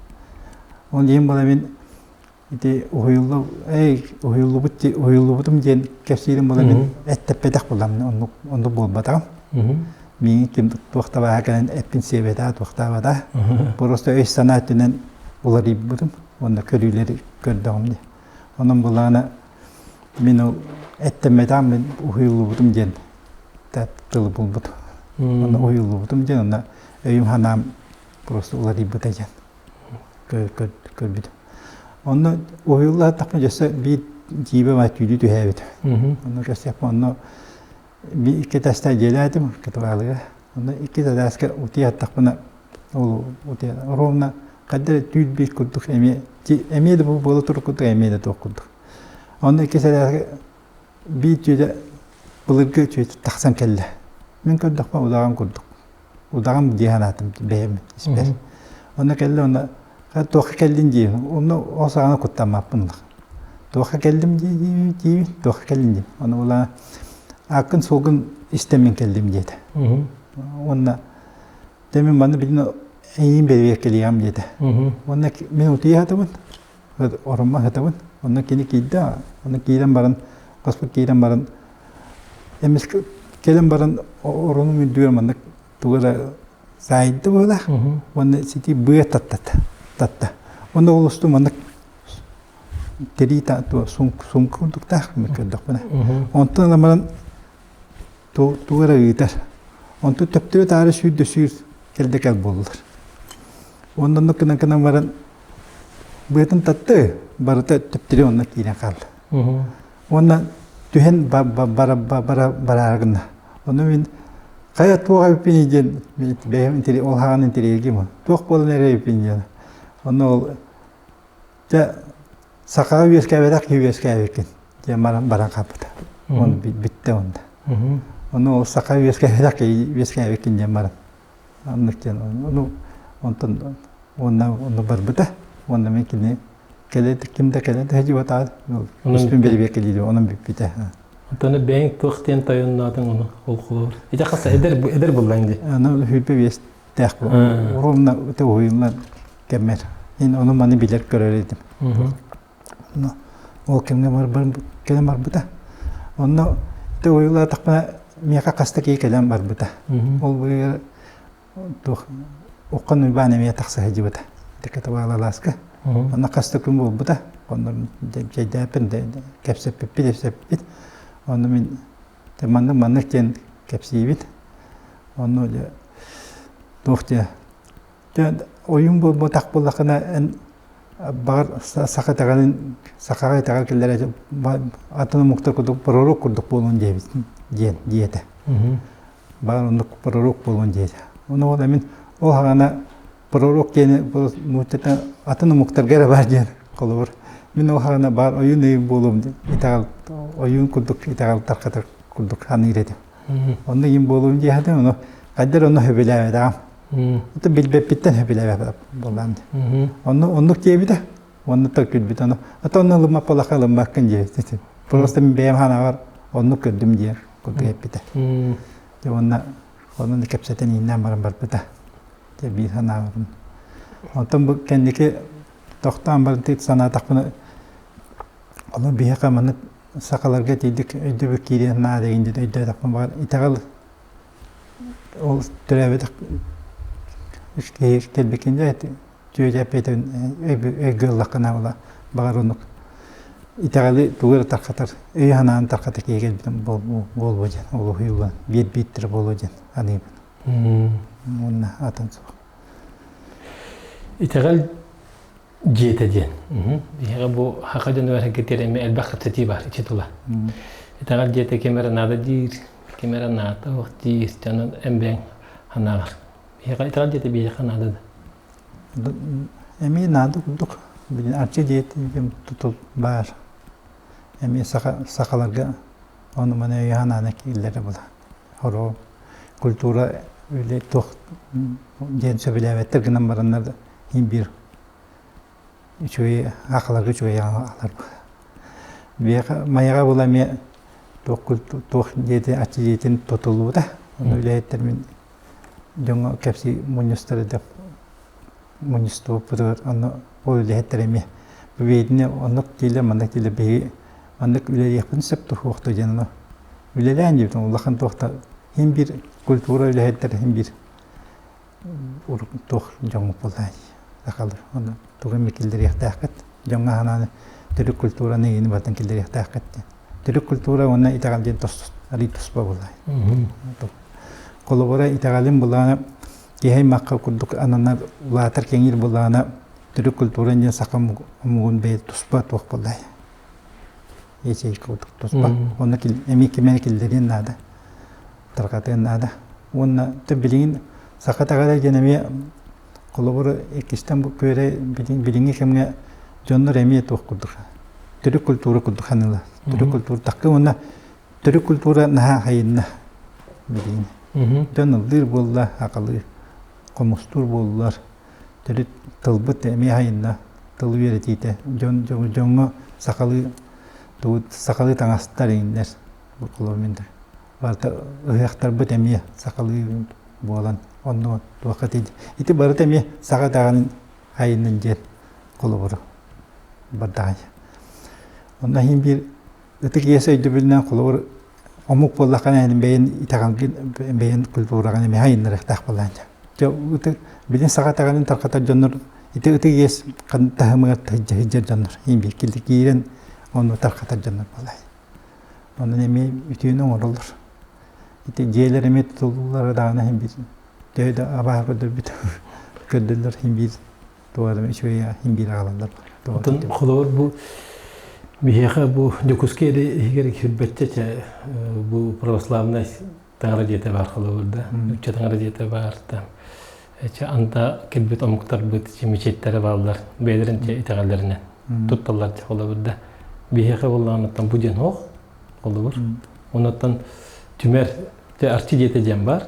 Speaker 1: Ол иһин буола мин ити уһуйуллу эй уһуйуллубут уһуйуллубутум диэн кэпсиирим буола мин эттэппэтэх буолам оннук оннук буолбатаҕым. Миигин ким туох табааһа кэлэн эппин сиэбэтэ туохтаабата. Просто өй-санаа өттүнэн уларыйбытым уонна көрүүлэри көрдөҕүм дии. Онон былаана мин ол эттэммэтэҕим мин уһуйуллубутум диэн тылы булбут. Онно уһуйуллубутум диэн онно өйүм санаам просто уларыйбыта диэн көрбүтүм. Онно уһуйуллаатахпына өссө биир дьиибэ баар түүлүү түһээбит. Онно көрсөхпө онно икки этээстээх дьиэлээтим Кытыбаалыга. Онно икки этээскэ утуйа аттахпына ол утуйа ровно хайда эрэ түүл биир курдук эмиэ эмиэ да бу буола турар курдук эмиэ да туох курдук. Онно икки этээскэ биир түүлэ былыргы түү тахсан кэллэ. Мин көрдөхпө удаҕан курдук. Удаҕан дии санаатым бэйэм испэр. Онно кэллэ онно туохха кэллин дии. Онно ол саҕана куттаммаппын. Туохха кэллим дии дии туохха кэллин дии. Ону була ааккын суолгун истэммин кэллим диэтэ. Уонна дьэ мин манна билин эйиин бэрэбиэркэлиэҕим диэтэ. Уонна мин утуйа сытабын, ороммо сытабын. Онно кини киирдэ, онно киирэн баран, хоспут киирэн баран эмискэ кэлэн баран оронум үрдүгэр маннык тугу эрэ саайда быһыылаах уонна сити быа татта татта. Онно ол устун маннык тирии сумка курдуктаах көрдөхпүнэ. Онтон ылан баран тугу эрэ ыытар. Онтон төптөрү таары сүүрдэ сүүр кэлдэ кэл буоллулар. Онно оннук гынан гынан баран быатын татты барыта төптөрү онно киирэн хаалла. Уонна түһэн бара бараары гынна. Ону мин хайа туох эбиппиний диэн бэйэм ол хаҕан интэриэһиргиим. Туох буолан эрэр эбиппин диэн. Онно ол дьэ сахаҕа үөскээбэтэх киһи үөскээбиккин диэн баран баран хаалбыта. Оны бүттэ онда. Ону ол саха үөскээбэтэх үөскээбиккин диэн баран. Оннук диэн ону онтон уонна онно барбыта. Уонна мин кини кэлэ ким да кэлэ да дьыбатаҕа үспүн бэрэбиэркэлиир онон бүппүтэ.
Speaker 2: Онтон бэйэҥ туох диэн тойонноотуҥ ону ол холобур. Ити хас эдэр эдэр буллаҥ дии.
Speaker 1: Аны хүрбэ биэстээх ровно уһуйуллан кэммэр. Ин ону маны билэр көрөр этим. Ол кэмҥэ кэлэн барбыта. Онно ити уһуйуллаатахпына миэхэ хаста киһи кэлэн барбыта. Ол быыһыгар туох Уххан Уйбаан эмиэ тахса сылдьыбыта. Ити Онно хаста күн буолбута. Онно чэйдээппин, кэпсэппиппит, кэпсэппит. Онно мин маннык маннык диэн кэпсиибит. Онно дьэ туох диэ ойуун буолбатах буоллаххына эн баҕар саха итэҕэлин сахаҕа итэҕэл киллэрэ атын омуктар курдук пророк курдук буолуон диэбит диэн диэтэ. Баҕар оннук пророк буолуон диэтэ. Ону ол мин ол хаҕана пророк диэни нууччата атын омуктарга эрэ баар диэн холобур. Мин ол хаҕана баар ойуун өйүн буолуом диэн итэҕэл ойуун курдук итэҕэл тархатар курдук саныыр этим. Онно иин буолуом диэхэтим, ону хайдар ону сөбүлээбэтэҕим. Ото билбэппиттэн сөбүлээбэт буоллаам дии. Онно оннук диэбитэ, онно так күлбүт ону. Ото онно ылыммаппалаха ылыммаккын диэбит. Просто мин бэйэм ханаҕар оннук көрдүм диэн курдук эппитэ. Дьэ уонна онон кэпсэтэн ииннээн баран барбыта. Дьэ биир санаабытым. Онтон бу кэнники тохтоон баран санаатахпына ону биһиэхэ маннык сахаларга тиийдик өйдөбүл киириэн наада диэн өйдөөтөхпүн баҕар итэҕэл ол төрөөбөтөх киһи кэлбиккин дьэ түөдэ эппиэтин өйгө ыллаххына була баҕар оннук итэҕэли тугу эрэ тархатар өй санааны тархатар киһи кэлбитим буолуо диэн ол уһуйуллан биэрбииттэрэ буолуо диэн аныыбын уонна атын суох
Speaker 2: Итэҕэл дьиэтэ диэн. Биһиэхэ бу саха дьонугар кэтиэр эмиэ элбэх кэпсэтии баар ичи тула. Итэҕэл дьиэтэ ким эрэ наада диир, ким эрэ наада суох диир, дьонун эмбэҥ санааҕар. Биһиэхэ итэҕэл дьиэтэ биһиэхэ наада
Speaker 1: да. Эмиэ наада курдук. Билин арчы дьиэтин тутул баар. Эмиэ саха сахаларга ону маны өйө-санааны киллэрэ була. Хоро культура үлэ туох диэн сөбүлээбэттэр гынан бараннар иһин биир үчүгэй аахаларга үчүгэй аалар биэхэ майаҕа була эмиэ туох туох диэти аччы дьиэтин тутуллубута онно үлэһиттэр мин дьоҥҥо кэпсии мунньустар да мунньустубуппутугар онно ол үлэһиттэр эмиэ бу биһигини оннук дииллэр маннык дииллэр биһиги маннык үлэлиэхпин сөп туһуохту диэн ону үлэлээн диэбитим улахан туохта иһин биир культура үлэһиттэр иһин биир туох дьоҥҥут буоллаа сахалар онно тугу эмэ киллэриэхтээххит дьоҥҥо санааны төрүт культураны игини барытын киллэриэхтээххит диэн төрүт культура уонна итэҕэл диэн тус арый туспа буоллаа холобура итэҕэлин булаана киһи аймахха курдук ананар улаатар кэҥиир булаана төрүт культура диэн саха омугун бэйэ туспа туох буоллаа ячейка курдук туспа онно эмиэ кимэ киллэриэн наада тарҕатыан наада. Уонна билигин саха итэҕэлэ диэн эмиэ холобур иккистэн бу күөрэ билиҥҥи кэмҥэ дьоннор эмиэ туох курдук төрүт культура курдук саныылар. Төрүт культура такка уонна төрүт культура наһаа хайынна билигин. Дьон ыллыыр буолла, акалыы хомустуур буоллулар. Төрүт тылбыт эмиэ хайынна тыл үөрэтиитэ. Дьон дьоҥҥо сахалыы сахалыы таҥастар иҥнэр. Барыта ыһыахтарбыт эмиэ сахалыы буолан онно туохха тиийдэ. Ити барыта эмиэ саха даҕаны айыннын диэн холобуру бардаҕай. Онно иһин биир ытык иэс өйдөбүлүнэн холобур омук буоллаххына эн бэйэн итэҕэлгин бэйэн культураҕын эмиэ айыннарыахтаах буоллаан дьэ. Дьэ ытык билин саха итэҕэлин тарҕатар дьоннор ити ытык иэс таһымыгар сылдьар дьоннор иһин биир киирэн онно тарҕатар дьоннор буоллаай. Онон эмиэ үтүөнү оҥороллор. Ити дьиэлэр эмиэ тутуллуулара даҕаны иһин биир төһө да абааһы көрдөрбүт көрдөллөр иһин биир туох эрэ үчүгэй иһин биир аҕалаллар.
Speaker 2: Оттон холобур бу биһиэхэ бу Дьокуускай эрэ иһигэр кирбэччэ бу православнай таҥара дьиэтэ баар холобур да нуучча таҥара дьиэтэ баар да чэ анта кэлбит омуктарбыт мечеттэрэ бааллар бэйэлэрин чэ итэҕэллэринэн тутталлар холобур да биһиэхэ буоллаҕына бу диэн ох холобур онуттан түмэр Те арчы диэтэ диэн бар.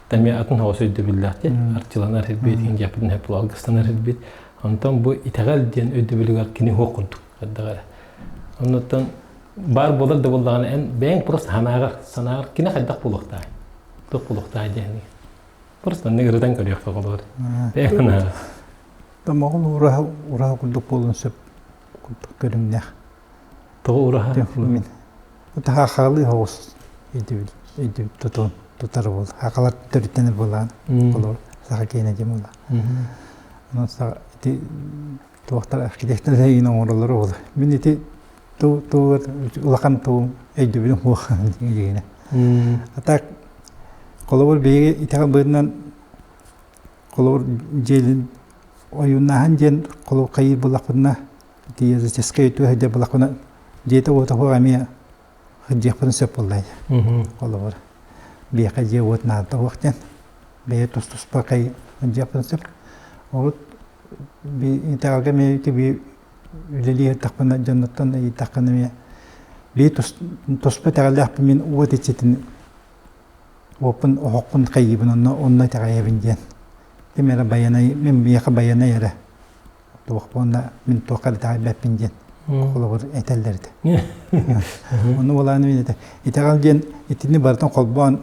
Speaker 2: Тэмиэ атын хоҕус өйдөбүллээх диэн арчыланар ирбит, индиаппытын хөп алгыстанар ирбит. Онтон бу итэҕэл диэн өйдөбүлүгэр кини хуох курдук эрдэҕэ. Оннуттан баар буолар да буоллаҕына эн бэйэҥ просто санааҕар санааҕар кини хайдах буолуохтаах туох буолуохтаах диэн просто оннук ырытан көрүөххэ холобур бэйэҥ санааҕар
Speaker 1: Моҕол ураһа ураһа курдук буолуон сөп курдук көрүҥнээх.
Speaker 2: Тоҕо ураһа?
Speaker 1: Мин таһаахаалыы соҕус өйдөбүл өйдөбүл тутун тутар буол. Хакалар төрүттэнэр буолаан холобур саха киэнэ диэн буолла. Онон саха ити туохтар архитектор эйигин оҥороллоро буолар. Мин ити туу туугар улахан туум өйдөбүлүм суох дигинэ. А так холобур биһиги итэҕэл быһыытынан холобур дьиэлин ойууннааһын диэн холобур хайыыр буоллахпытына ити языческай өтүү сылдьар буоллахпына дьиэтэ уота суох эмиэ сылдьыахпытын сөп буолла холобур биэхэ дьиэ уот наада суох диэн бэйэ тус-туспа кай сылдьыахпытын сөп урут итэҕэлгэ эмиэ ити үлэлии сырыттахпына дьоннортон ыйыттаххына эмиэ бии туспа итэҕэллээхпин мин уот иччитин уоппун оһохпун хайыыбын онно онно итэҕэйэбин диэн ким эрэ байанай мин миэхэ байанай эрэ туох уонна мин туохха да итэҕэйбэппин диэн холобур этэллэр этэ ону буолаан мин этэ итэҕэл диэн итини барытын холбоон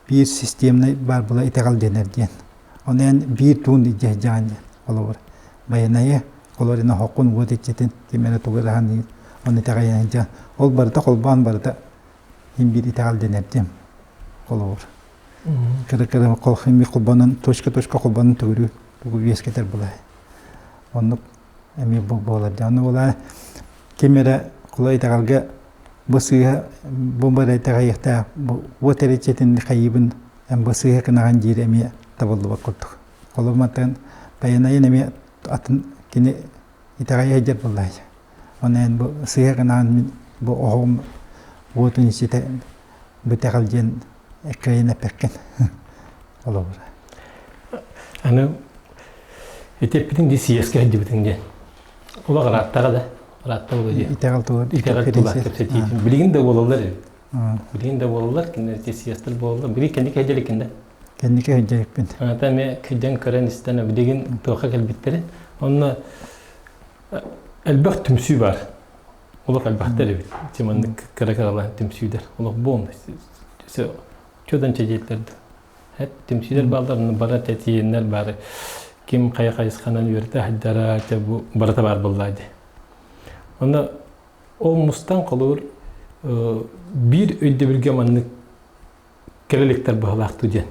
Speaker 1: биир системнай баар була итэҕэл дэнэр диэн Ону эн биир туун илдьэ сылдьаҕын диэн холобур. Байанайы холобур эн оһоххун уот иччитин ким эрэ тугу эрэ саныыр ону итэҕэйэн сылдьаҕын. Ол барыта холбоон барыта иһин биир итэҕэл дэнэр диэн холобур. Кыра-кыра химик холбонон точка-точка холбонон төгүрүү тугу үөскэтэр буолай. Оннук эмиэ буолар дьэ. Ону буолаа ким эрэ холобур итэҕэлгэ бу сыыһа бу бары итэҕэйиэхтээх бу уот эрэ иччитин хайыыбын эн бу сыыһа гынаҕын диир эмиэ табыллыбат курдук. Холобур мантан Байанайын эмиэ атын кини итэҕэйэ сылдьар буоллаҕа. Онон эн бу сыыһа гынаҕын мин бу оһоҕум уотун иччитэ бу итэҕэл диэн кыайан эппэккин. Холобура.
Speaker 2: Аны ити эппитиҥ дии сийиэскэ сылдьыбытыҥ диэн. Олох ырааттаҕа да ыраатта буолуо дии.
Speaker 1: Итэҕэл тула
Speaker 2: Итэҕэл тула кэпсэтиитин. Билигин да буолаллар эбит. Билигин да буолаллар, кинилэр сийиэстэр буолаллар. Билигин кэнники сылдьа да.
Speaker 1: Кэнники сылдьа
Speaker 2: Ата эмиэ кыдьан көрөн истэн билигин туохха кэлбиттэрин. Онно элбэх түмсүү бар. Олох элбэхтэр эбит. Ити маннык кыра-кыралаан түмсүүдэр. Олох буолмай. Чудан чэдиэтлэрди. Түмсүүлэр бааллар, бары тэтиэннэр бары ким хайа хайысханан үөрэтэ сылдьара, бу барыта баар буолла дии. Онно ол мустан холобур биир өйдөбүлгэ маннык кэлэ иликтэр быһалаах диэн.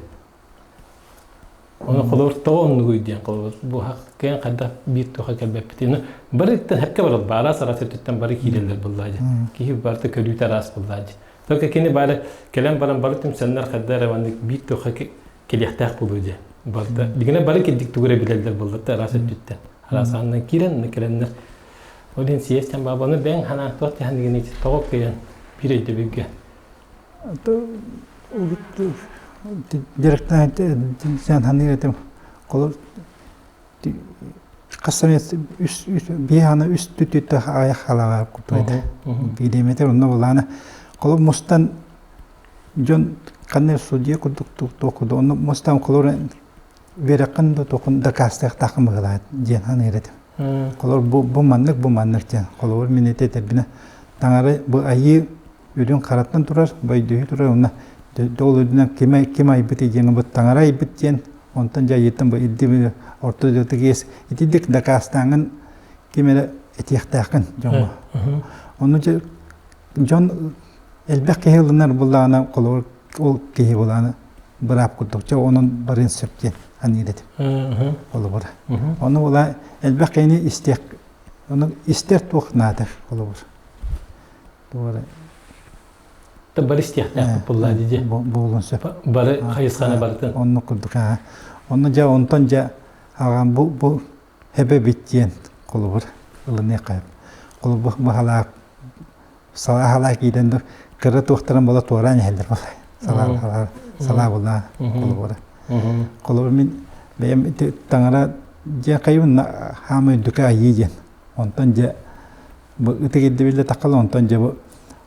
Speaker 2: Ону холобур тоҕо оннугуй диэн холобур бу кыайан хайдах биир туха кэлбэппит. Барыттан хэккэ барар араас араас өттүттэн бары киирэллэр буоллаа дии. Киһи барыта көрүүтэ араас буоллаа дии. Только кини бары кэлэн баран бары түмсэннэр хайда эрэ маннык биир туха кэлиэхтээх буолуо дии. Барыта дигинэ бары кирдик тугу эрэ билэллэр буоллар араас өттүттэн. Араас аанынан киирэн кэлэннэр ол иһин съезтэн баабаны бэйэҥ ханаан туох диэн дигини тоҕо кыайан биир өйдөбүлгэ
Speaker 1: Директорын саныыр этим. Холобур хас үс биэһана үс түтүттэ аҕыйах халаҕа курдук этэ. Бириэмэтэ онно булаана. Холобур мустан дьон ханна судья курдук туох курдук онно мустан холобур үөрэххин да туоххун дакаастыахтааххын быһыылаах диэн саныыр этим. Холобур бу бу маннык бу маннык диэн. Холобур мин ити этэрбинэ таҥара бу айыы үрүҥ хараттан турар, бойдуһу турар уонна ол үрдүнэн ким, ким айбыт диэн бу таҥара айбыт диэн онтон дьайыыттан бу ирди орто дойдутук иэс итидик дакаастааҥын ким эрэ этиэхтээххин дьоҥҥо. Ону дьон элбэх киһи ылынар буллаҕына холобур ол киһи булааны быраап курдук чэ онон барыан сөп диэн аныыр этим. Холобура. Ону була элбэх киһини истиэх ону истэр туох наада холобур. Туора
Speaker 2: бары истиэхтээх буолла дии.
Speaker 1: Буолуон сөп.
Speaker 2: Бары хайысханы барытын.
Speaker 1: Оннук курдук аа. Онно дьэ онтон дьэ аҕам бу бу хэбэбит диэн холобур ылыныахха. Холобур баһалаах салаа киирэн да кыра туохтарын буола туораан иһэллэр буолай. Салаа салаа салаа була холобура. Холобур мин бэйэм ити таҥара дьэ хайыбын хаама үрдүкэ айыы диэн. Онтон дьэ бу ытык ирдэбиллэ таххала онтон дьэ бу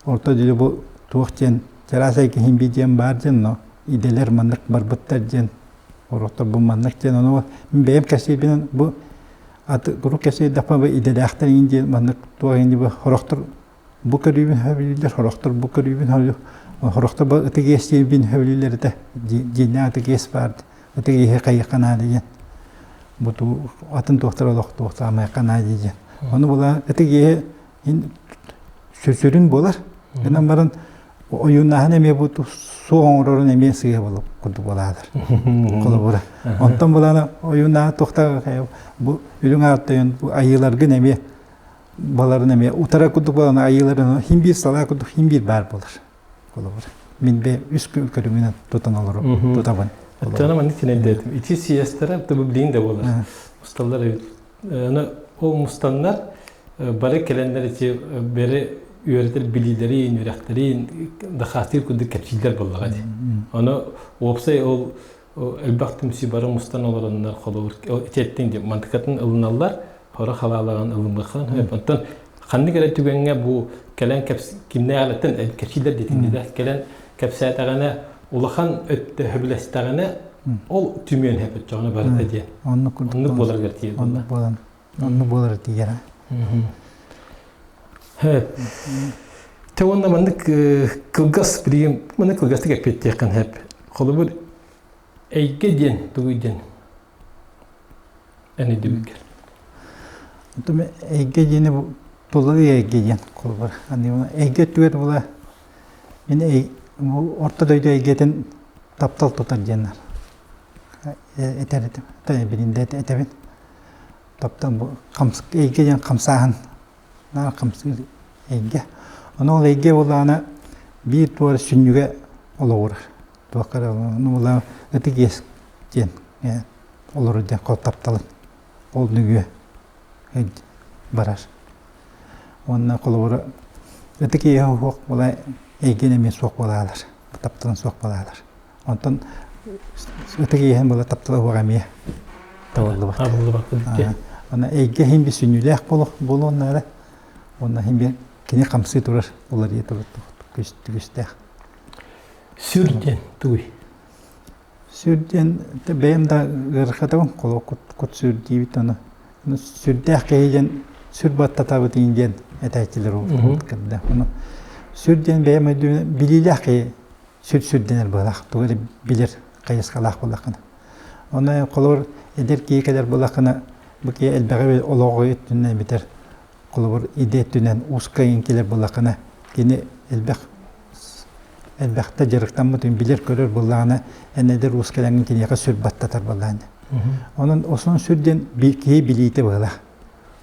Speaker 1: орто дьэ бу туох диэн чараас киһим би диэн баар диэн но идэлэр маннык барбыттар диэн, орохтор бу маннык диэн, ону мин бэйэм кэпсиирбинэн бу аты куруук кэпсиирдэхпинэ бу идэлээхтэр иҥин диэн маннык туох иҥин бу сорохтор бу көрүүбүн сөбүлүүллэр, сорохтор бу көрүүбүн сорохтор бу ытык иэс диирбин сөбүлүүллэр этэ. Дьиҥнээх ытык иэс баар ытык иэһи хайыахха наада диэн. Бу атын туохтар олох туохтаамайахха наада диэн. Ону була ытык иэһи сүрүн буолар. Гынан баран ойууннааһын эмиэ бу суох оҥорорун эмиэ сыыһа буолуп курдук буолаалар. Холобура. Онтон булаана ойууннааһын туохта бу үрүҥ ааттайын бу айыыларгын эмиэ баларын эмиэ утара курдук буолан айыыларын хин биир салаа курдук хин биир баар буолар. Холобура. Мин бе үс көрүҥүнэн тутан олору тутабын.
Speaker 2: Оттон маннык тинэйдэтим. Ити съезтэрэ тыбы билин да буолар. Усталлар эбит. Аны ол мустаннар бары кэлэннэр ити бэри үөрэтэр билиилэрин, үөрэхтэрин дахаастыыр курдук кэпсииллэр буоллаҕа дии. Ону уопсай ол элбэх түмсүү бары мустан олороннор холобур итиэттин диэн мантыкатын ылыналлар, хоро халаалаҕын ылымыхан. Онтон ханнык эрэ түгэҥҥэ бу кэлэн кимнээҕиттэн кэпсииллэр диэтиҥ кэлэн кэпсээтэҕинэ улахан өттө сөбүлэстэҕинэ ол түмүөн сөп оччоҕуна барыта диэн.
Speaker 1: Оннук
Speaker 2: оннук буоларыгар тиийэр.
Speaker 1: Оннук буолан оннук буолар тиийэр.
Speaker 2: Те уонна маннык кылгас билигин маннык кылгастык эппиэттиэххин сөп. Холобур эйгэ диэн тугуй диэн эн өйдөбүлгэр.
Speaker 1: Оттон эйгэ диэни тулалыы эйгэ диэн холобур. Эйгэ өттүгэр була мин орто дойду эйгэтин таптал тутар диэннэр этэр этим. Билин да этэбин. Таптал бу эйгэ диэн хамсааһын наар хамсыыр эйгэ. Ону ол эйгэ буоллаҕына биир туора сүнньүгэ олоҕурар. Туохха эрэ ону ытык иэс диэн олорор диэн тапталын ол нөҥүө барар. Уонна холобура ытык иэһэ суох буола эйгин эмиэ суох буолаалар, тапталын суох буолаалар. Онтон ытык иэһин буола таптала суох эмиэ табыллыбат.
Speaker 2: Табыллыбат
Speaker 1: Ана эйгэ иһин би сүнньүлээх буолуон наада. Уонна иһин би кини хамсыы турар уларыйа турар күстээх.
Speaker 2: Сүр диэн тугуй?
Speaker 1: Сүр диэн бэйэм да ыарырҕатабын холо кут сүр диибит ону сүрдээх киһи диэн сүр баттатабыт диэн этээччилэр кэрдэ ону сүр диэн бэйэм өйдүүнэ билиилээх киһи сүр сүрдэнэр быһалаах тугу эрэ билэр хайысхалаах буоллаххына ону холобур эдэр киһи кэлэр буоллаххына бу киһи элбэҕи олоҕу өттүнэн эбэтэр холобур идэ өттүнэн узкай кэлэр буоллаххына кини элбэх элбэхтэ дьарыктаммытын билэр-көрөр буоллаҕына, эн эдэр уус кэлэҥҥин киниэхэ сүр баттатар буоллаҕына. Онон осон сүр диэн киһи билиитэ быһыылаах.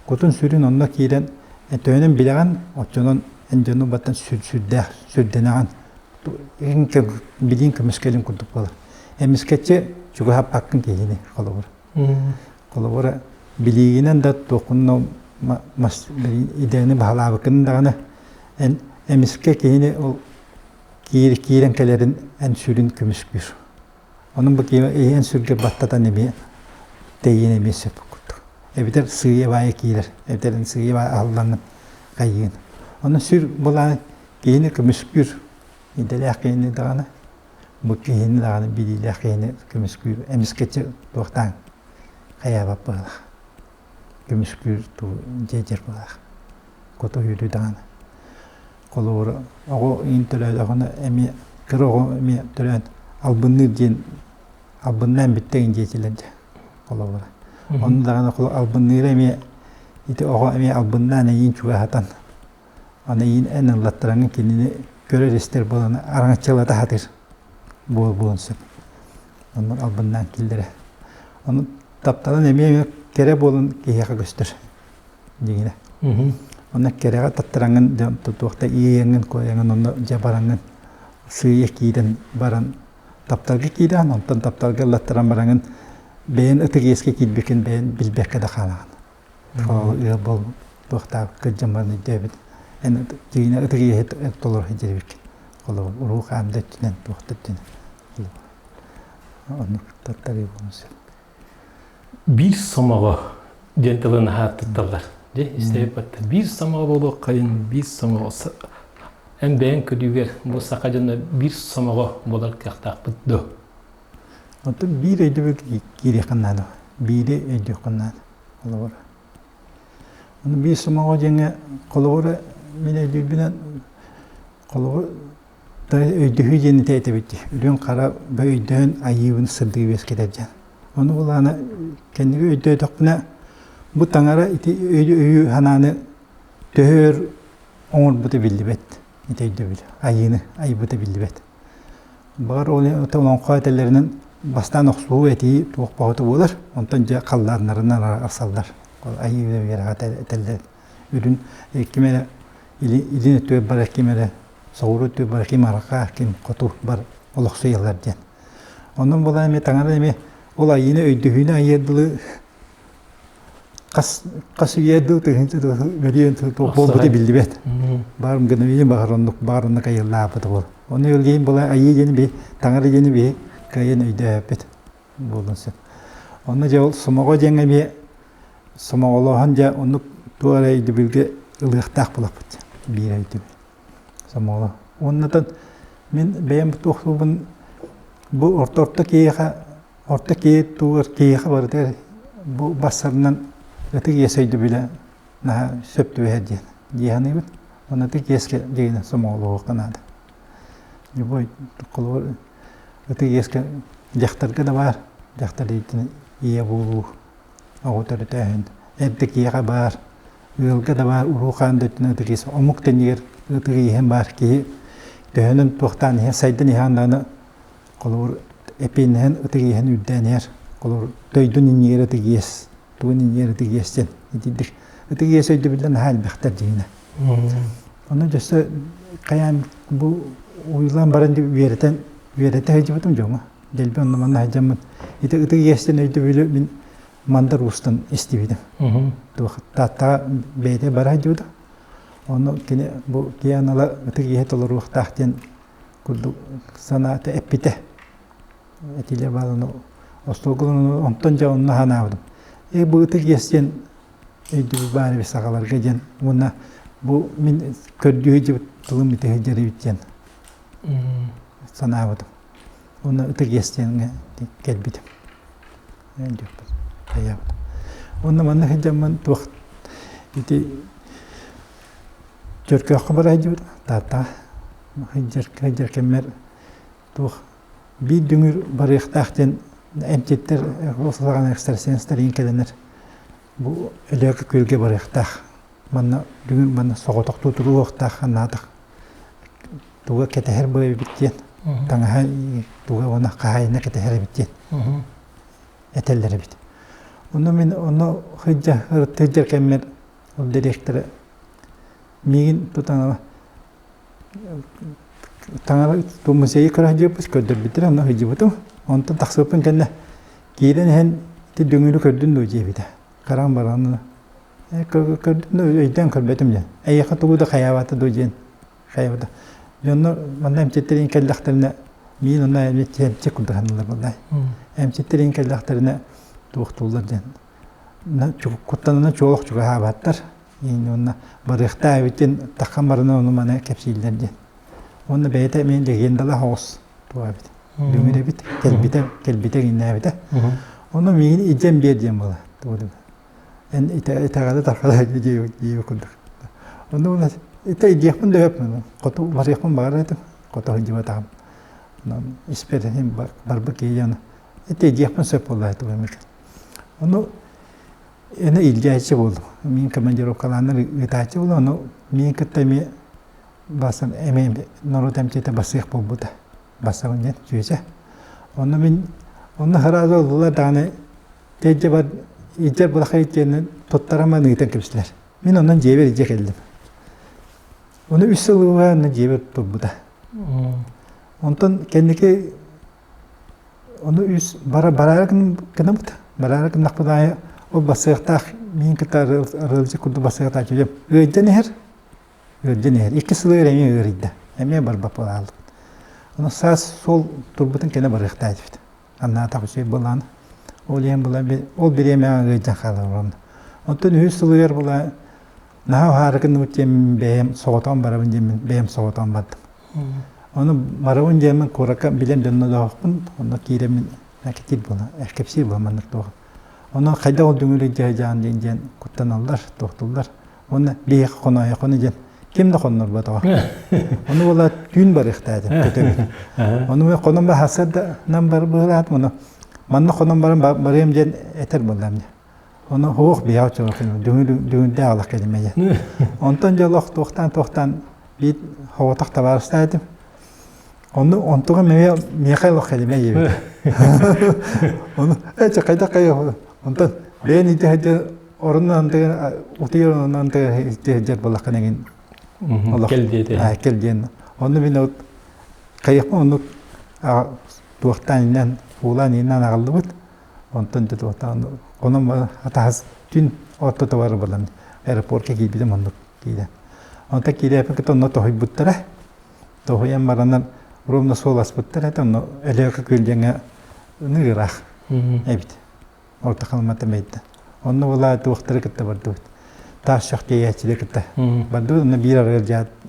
Speaker 1: Кутун сүрүн онно киирэн төһөнөн билэҕин, оччонон эн дьону баттан сүр сүрдээх сүрдэнэҕин. Билиин көмүскэлин курдук буолар. Эмискэччи чугаһаппаккын киһини холобур. Холобура билиигинэн да туоххунна мас идэни баһылаабыккын даҕаны эн эмискэ киһини ол киирэн кэлэрин эн сүрүн көмүскүүр. Онон бу киһи эн сүргэ баттатан эмиэ тэйиэн эмиэ сөп курдук. Эбэтэр сыыйа-баайа киирэр, эбэтэр сыыйа-баайа аһыллаҥын хайыын. Онон сүр былаан киһини көмүскүүр идэлээх киһини даҕаны бу киһини даҕаны билиилээх киһини көмүскүүр эмискэччи туохтаан хайаабат быһыылаах. Көмүскүүр дьиэдьэр быһыылаах. Куту үүрүү даҕаны. Холобура, оҕо иин төрөөтөҕүнэ эмиэ кыра оҕо эмиэ төрөөн албынныыр диэн албыннаан бүттэҥ диэтилэр дьэ холобура. Онно даҕаны албынныыра эмиэ ити оҕо эмиэ албыннаан эйиин чугаһатан аны эйиин эн ыллаттараҥҥын кинини көрөр-истэр буолан араҥаччылата сатыыр буолуон сөп. Онно албыннаан киллэрэ. Ону тапталын эмиэ кэрэ буолан киһиэхэ көстөр дьиҥинэ. Онно кэрэҕэ таттараҥҥын дьон туохта иэйэҥҥин куойаҥҥын онно дьэ бараҥҥын сыыйа киирэн баран тапталга киирэҕин онтон тапталга ыллаттаран бараҥҥын бэйэн ытык иэскэ киирбиккин бэйэн билбэккэ да хаалаҕын. Ол ыал буол туохтаах кырдьан баран өйдөөбүт эн дьиҥинэ ытык иэһи толоро сылдьар эбиккин. Холобур уруу хаан да өттүнэн туох да өттүнэн. Оннук таттарыы буолуон сөп.
Speaker 2: Биир сомоҕо диэн тылы наһаа тутталлар. Дьэ, истэбит батта. Биир сомоҕо буолуоххайын, биир сомоҕо. Эн бэйэҥ көрүүгэр бу саха дьоно биир сомоҕо буолар кыахтаахпыт дуо?
Speaker 1: Оттон биир өйдөбүл киириэххин наада. Биири өйдүөххүн наада. Холобура. Ону биир сомоҕо диэҥҥэ холобура мин өйдүүрбүнэн холобур өйдөһүү диэн ити этэбит дии. Үрүҥ хара өйдөөн айыыбын сырдыы үөскэтэр диэн. Ону булаана кэнники өйдөөтөхпүнэ бу таҥара ити өйү санааны төһө өр оҥорбута биллибэт ити өйдөбүл айыыны айбыта биллибэт. Баҕар ол олоҥхо этэллэринэн бастаан охсуһуу этии туох баҕата буолар, онтон дьэ халлааннарынан арахсаллар. Ол айыы үөрэҕэ этэллэр. Үрүн ким эрэ илин өттүгэр барар ким эрэ соҕуруу өттүгэр барар ким арҕаа, ким хоту бар олохсуйаллар диэн. Онон буолан эмиэ таҥара эмиэ ол айыыны өйдөһүүнү айыар дылы хас хас үйэ дыл тыһыынча мөлүйүөн буолбута биллибэт. Баар мгновение баҕар оннук баҕар оннук айыллаабыта буол. Ону өлгейин була айыы диэни би таҥара диэни би кыайан өйдөөбөппүт буолуон сөп. Онно дьэ ол сомоҕо диэҥҥэ эмиэ сомоҕолооһун дьэ оннук туох эрэ өйдөбүлгэ ылыахтаах буолаппыт биир өйдөбүл сомоҕолоо. Уоннатан мин бэйэм туохтуубун бу орто орто киһиэхэ Орто киһи тугар киһиэхэ барытыгар бу бассарынан ытык иэс өйдөбүлэ наһаа сөп түбэһэр диэн дии саныыбын. Уонна ытык иэскэ дьиҥинэн сомоҕолоһуохха наада. Любой холобур ытык иэскэ дьахтарга да баар, дьахтар иитин ийэ буолуу, оҕо төрөтөөһүн, эрдэ киһиэхэ баар, ыалга да баар, уруу хаан да өттүнэн ытык иэс, омук тэнигэр ытык иэһин баар киһи төһөнөн туохтаан иһэн сайдан иһэн даҕаны Холобур, эпиэннэһэн ытык иэһин үрдээн иһэр. Холобур, дойдун иннигэр ытык иэс, тугун иннигэр ытык иэс диэн итирдик. Ытык иэс өйдөбүллэн наһаа элбэхтэр дьиҥинэ. Ону дьөссө хайаан бу уйулаан баран үөрэтэн үөрэтэ сылдьыбытым дьоҥҥо. Дэлби онно манна сылдьаммын ити ытык иэстэн өйдөбүлү мин Мандар Уустан истибитим. Туох Тааттаҕа бэйэтэ бара сылдьыбыта. Ону кини бу киһи анала ытык иэһи толоруохтаах диэн курдук санаата эппитэ. Этилэр бааланы остуолга онтон дьэ онно санаабытым. Э бу ытык иэс диэн өйдөбүл баар эбит сахаларга диэн уонна бу мин көрдүү сылдьыбыт тылым ити сылдьар эбит диэн санаабытым. Уонна ытык иэс диэҥҥэ кэлбитим. Хайаабытым. Уонна манна сылдьаммын туох ити Чөркөөххө бара сылдьыбытым Тааттаҕа Сылдьар кэммэр туох биир дүҥүр барыахтаах диэн эмчиттэр ол саҕана экстрасенстар иин кэлэннэр бу Өлөөкө күөлгэ барыахтаах манна дүҥүр манна соҕотохтуу туруохтаах анаатах туга кэтэһэр бу эбит диэн таҥаһа туга уонна хаһаайына кэтэһэр эбит диэн этэллэр эбит. Онно мин онно сылдьар сылдьар кэммэр ол дириэктэрэ миигин тутан Таҥара музейы көрө сылдьыбыппыт, көрдөрбүттэрэ, онно сылдьыбытым. Онтон тахсыбыппын кэннэ киирэн иһэн ити дүҥүрү көрдүн дуо диэбитэ. Караан баран көрдүм да өйдөөн көрбөтүм диэн. Эйиэхэ тугу да хайаабата дуо диэн хайаабата. Дьоннор манна эмчиттерин кэллэхтэринэ миин онно эмчит курдук саныыллар буоллай. Эмчиттерин кэллэхтэринэ туохтууллар диэн. Куттанана чуолах чугаһаабаттар. Уонна барыахтаах эбитин таххан барана ону маны кэпсииллэр диэн. Уонна бэйэтэ эмиэ легендалаах оҕус туох эбит. Дүҥүр эбит, кэлбитэ, кэлбитэ гиннээбитэ. Онно миигин илдьэн биэр диэн буола. Эн итэҕэлэ тархала диэбит курдук. Онно уонна итэ илдьиэхпин да сөп хоту барыахпын баҕарар этим. Хоту сылдьыбатаҕым. Испэр барбыт киһи диэн итэ илдьиэхпин сөп буолла этим. Ону Эне илдьээччи буоллум. Мин командировкалааннар ыытааччы буоллум. Ону миин кытта эмиэ басан эмиэ норуот эмчитэ басыах буолбута. Басабын диэн чүөчэ. Онно мин онно сразу ыллылар даҕаны тэйдьэ бар илдьэр былахай диэнин туттараман ыытан кэбистилэр. Мин онон дьиэбэр илдьэ кэллим. Ону үс сыл онно дьиэбэр турбута. Онтон кэнники Ону үс бара бараары гынабыт. Бараары гыннахпын аайы ол бассыахтаах миин кытта арыалдьыт курдук бассыахтаах дьүлэм ыалдьан иһэр. Ыалдьан иһэр. Икки сылыгар эмиэ ыарыйда. Эмиэ барбат буолан хаалбыт. Ону саас суол турбутун кэннэ барыахтаах этибит. Аннаатах үчүгэй буоллаҕына. Ол иһин була ол бириэмэҕэ ыалдьан хаалар. Онтон үһүс сылыгар була Наһаа уһаары гынныбыт диэн бэйэм соҕотоон барабын диэммин бэйэм соҕотоон бардым. Ону барабын диэммин куоракка билэн дьоннодоохпун, онно киирэммин кэтиир буола, кэпсиир буола маннык туох. Ону хайдах ол дүҥүрү дьаһайдьаан диэн диэн куттаналлар, туохтуллар. Уонна биһиэхэ хоноойоххуна диэн ким да хоннорботоҕо. Ону буола түүн барыахтаатым көтөбүн. Ону мен хонон баһасырданан бар быһылаатым ону манна хонон баран барыам диэн этэр буоллам. Ону хуох биһиэхэ чугас дүҥүрдээх олох кэлимэ диэн. Онтон дьэ олох туохтаан-туохтаан биир соҕотох табаарыстаатым. Ону онтуга миэхэ миэхэ олох кэлимэ диэбит. Ону эчэ хайдах хайа онтон бэйэн ити сылдьар орун андыгар утуйар орун андыгар ити сылдьар буоллаххына эҥин олох
Speaker 2: Кэл диэтэ.
Speaker 1: Кэл диэн. Онну мин от хайыахпын оннук туохтаан иннэн уулаан иннэн аҕаллыбыт. Онтон дьэ туохтаан онон атаһас түн ортото бар буолан аэропортка киирбитим оннук киирэн. Онтон киирээппин кытта онно тоһуйбуттара. Тоһуйан баранан ровно суол аспыттар этэ, онно Өлөөкө күөл диэҥҥэ ыныыраах эбит. Орто Халымата мэйдэ. Онно була туохтары кытта бардыбыт. Таас чох тиэйээччилэри кытта бардыбыт. Онно биир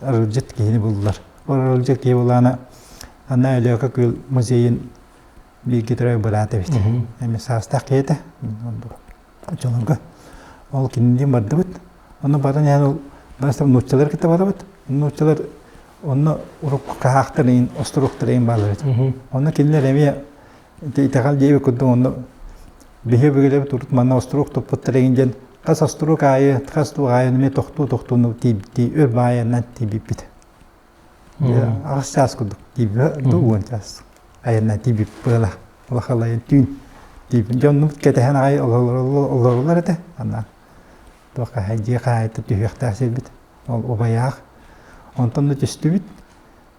Speaker 1: арылдьыт киһини буллар. Ол арылдьыт киһи булаана ана Өлөөкө күөл музейын бииргэ төрөөбүт быраат эбит. Эми саастаах киһи этэ. Оччолорго ол кинилиин бардыбыт. Онно баран иһэн ол бастан нууччалар кытта барабыт. Нууччалар онно урукку хаһаахтар иин, остуруктар иин бааллар этэ. Онно кинилэр эмиэ итэҕэл диэбит курдук онно биһи өбүгэлэрбит урут манна остурук туппуттар иин диэн хас остурук аайы, хас туох аайы эмиэ тохтуу-тохтууну тиийбиттии өр баайанан тиийбиппит. Аҕыс чаас курдук тиийбит, 10 чаас айаннан тиийбит быала улахалайын түүн тиийбит. Дьоннубут кэтэһэн аҕай олороллор этэ. Ана туох дьиэ хаһаайыта түһүөхтээх сирбит. Ол убайаах. Онтон да түстүбүт.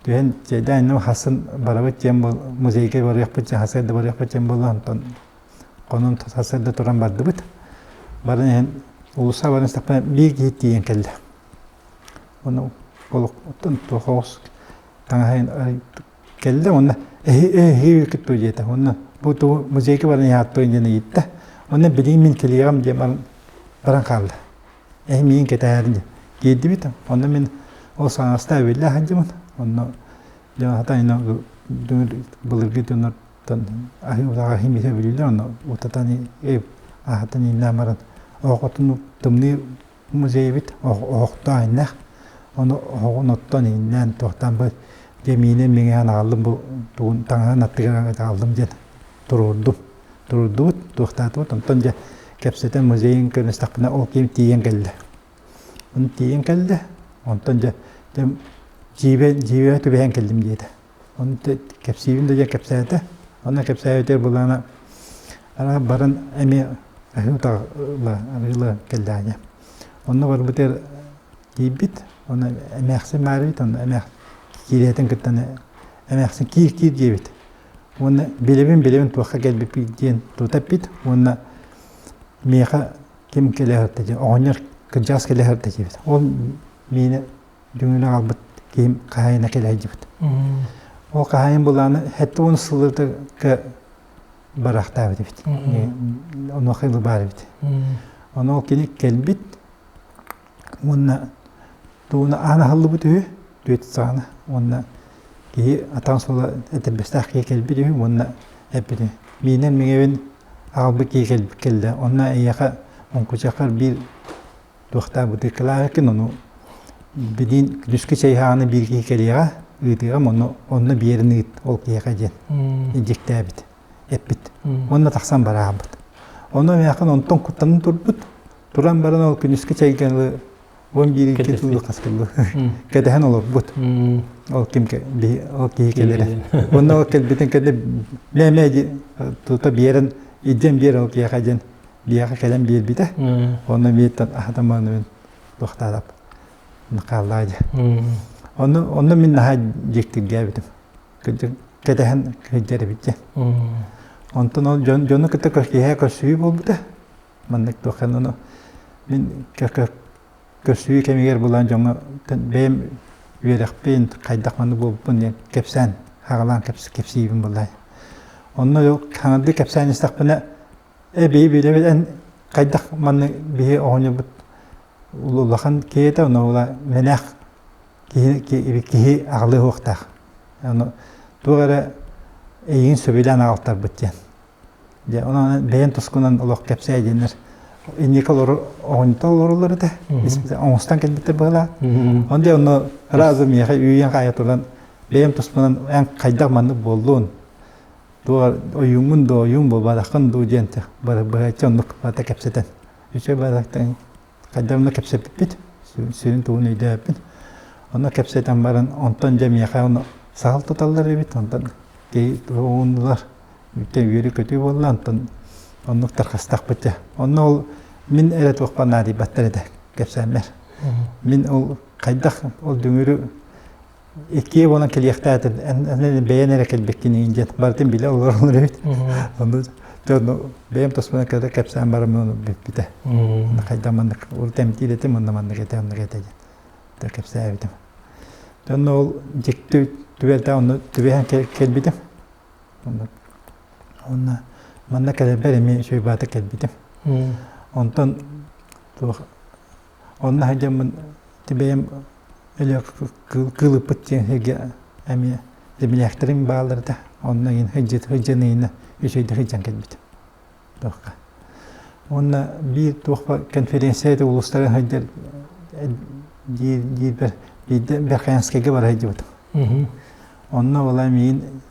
Speaker 1: Түһэн чэйдээн инним хасын барабыт диэн музейга барыахпыт диэн хасыарда барыахпыт диэн буолла. Онтон хонон сарсыарда туран бардыбыт. Баран иһэн уулусса баран истэхпинэ биир киһи тиийэн кэллэ. Ону олохтон туох оҕус таҥаһын кэллэ уонна эһи кыттуу диэтэ. Уонна бу туу музейга баран иһааттуо диэн ыйытта. Уонна билигин мин кэлиэҕим диэн баран баран хаалла. Эһи миигин кэтээһэрин диэн. Киирдибит. Онно мин ол саҥаста эбиллэ сылдьыбын. Онно дьон хата былыргы дьоннортон аһыы утаҕа химиһэ билилэр онно утатан аһатан ииннээн баран оҕотун тымныы музейбит оһохтоох иннэх ону оһоҕун оттон ииннээн туохтаан бу дьэ миинэн миҥээн аҕаллым бу тугун таҥаһын аттыгар аҕаллым диэн туруордум туруордубут туохтаатыбыт онтон дьэ кэпсэтэн музейын көрүстэхпинэ ол киһим тиийэн кэллэ ону тиийэн кэллэ онтон дьэ дьиибэ дьиибэҕэ түбэһэн кэллим диэтэ Ону кэпсиибин да диэн кэпсээтэ. Онно кэпсээбитигэр былаана ара баран эмиэ аһыы утаҕы арыыла кэллэҕэ. Онно барбытыгар тиийбит, онно эмээхсин баар эбит, онно эмээх киирээтин кытта эмээхсин киир-киир диэбит. Уонна билэбин билэбин туохха кэлбиппит диэн тута эппит уонна миэхэ ким кэлэ сырта диэн оҕонньор кырдьаҕас кэлэ сырта диэбит. Ол миинэ дүҥүнү аҕалбыт киһим хаһаайына кэлэ сылдьыбыт. Ол хаһаайын былааны 70 сылларга бараахтаабыт эбит. Онуоха ылы баар эбит. Ону ол кини кэлбит уонна тууна аан аһыллыбыт үһү түөрт саҕана уонна киһи атаҕын суола этэрбэстээх киһи кэлбит үһү уонна эппит үһү миинэн миҥэбин аҕалбыт киһи кэллэ онно эйиэхэ оҥкучаххар биир туохтаах бытыыккалаах экин ону билиин күнүскү чэй ааны биир киһи кэлиэҕэ ыытыаҕым ону онно биэрин ыыт ол киһиэхэ диэн илдьиктээбит эппит уонна тахсан бараабыт ону эмээхин онтон куттанан турбут туран баран ол күнүскү чэйгэ 11 икки тылы хаскыллы кэтэһэн олорбут ол ким ол киһи кэлэрэ уонна ол кэлбитин кэннэ мэ-мэ тута биэрэн илдьэн биэр ол киһиэхэ диэн биэхэ кэлэн биэрбитэ. Онно бииртэн аһатамааныбын туохтаатап хааллаа дьэ. Онно онно мин наһаа дьиктиргээбитим. Кэтэһэн кыдьар эбит дьэ. Онтон ол дьон дьону кытта киһи көрсүһүү буолбута. Маннык туоххан ону мин көрсүһүү кэмигэр булан дьоҥҥо бэйэм үөрэхпин хайдах маннык буолбуппун диэн кэпсээн хаҕалаан кэпсиибин буллай. Онно хаҥардыы кэпсээн истэхпинэ Эбии билэбит эн хайдах манны биһи оҕонньорбут Улахан киһи этэ, ону ула мэнээх киһи, киһи аҕалыы уохтаах. Ону туох эрэ эйигин сөбүлээн аҕалтарбыт диэн. Дьэ, онон бэйэн тускунан олох кэпсээ диэннэр инники олору оҕонньото олороллор этэ. Оҥостон кэлбиттэр быһалаа. Он дьэ онно сразу миэхэ үүйэн хаайа туран бэйэм туспунан эн хайдах маннык буоллун туох ойууҥҥун дуу ойуун буолбатаххын дуу диэн быһаччы оннук барыта кэпсэтэн үчүгэй барыта хайдах онно кэпсэппиппит сүрүн тугун өйдөөбүппүн онно кэпсэтэн баран онтон дьэ миэхэ ону саһыл туталлар эбит онтон киһи ууннулар бүтэ үөрүү-көтүү буолла онтон оннук тархастахпыт дьэ онно ол мин эрэ туохпар наадыйбаттар этэ кэпсээммэр мин ол хайдах ол дүҥүрү иккиэ буолан кэлиэхтээтин эн бэйэн эрэ кэлбиккин диэн барытын билэ олороллор эбит онно дьон бэйэм тоспунан кытта кэпсээн баран бүппүтэ хайдах маннык урут эмтиир этим онно маннык этэ оннук этэ диэн кэпсээбитим дьонно ол дьикти түбэлтэ онно түбэһэн кэлбитим онно манна кэлэрбэр эмиэ үчүгэй баата кэлбитим онтон туох онно сылдьаммын бэйэм Өлө кыылыппыт диэн сиргэ эмиэ земляктерым бааллар этэ. Онно иин сылдьыт сылдьан иинэ үчүгэйдик сылдьан кэлбит. Туохха. Уонна биир туохпа конференция этэ улуустары сылдьар диир диирбэр биирдэ Верхоянскайга бара сылдьыбытым. Онно була миин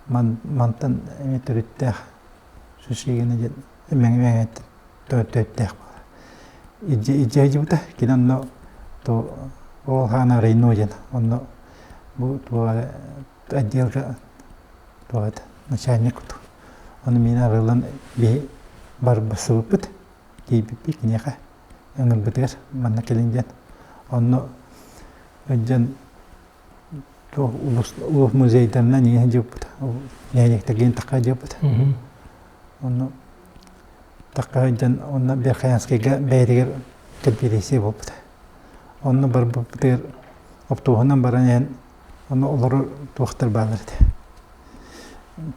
Speaker 1: мантан эмиэ төрүттээх Шишигина диэн мэҥэ төрүттээх буолар. Илдьэ кини онно ол хаана Рейно диэн онно бу туох отделга туох это начальник куту. Ону мин арыллан биһи барбасыбыппыт тиийбиппит киниэхэ ыҥырбытыгар манна кэлин диэн онно дьон туох улус улус музейдарынан иҥэ дьыппыт нэһилиэктэргин тахха дьыппыт онно тахха сылдьан онно Верхоянскайга бэйэтигэр конференция буолбута. Онно барбыппытыгар оптуобуһунан баран иһэн онно олорор туохтар бааллар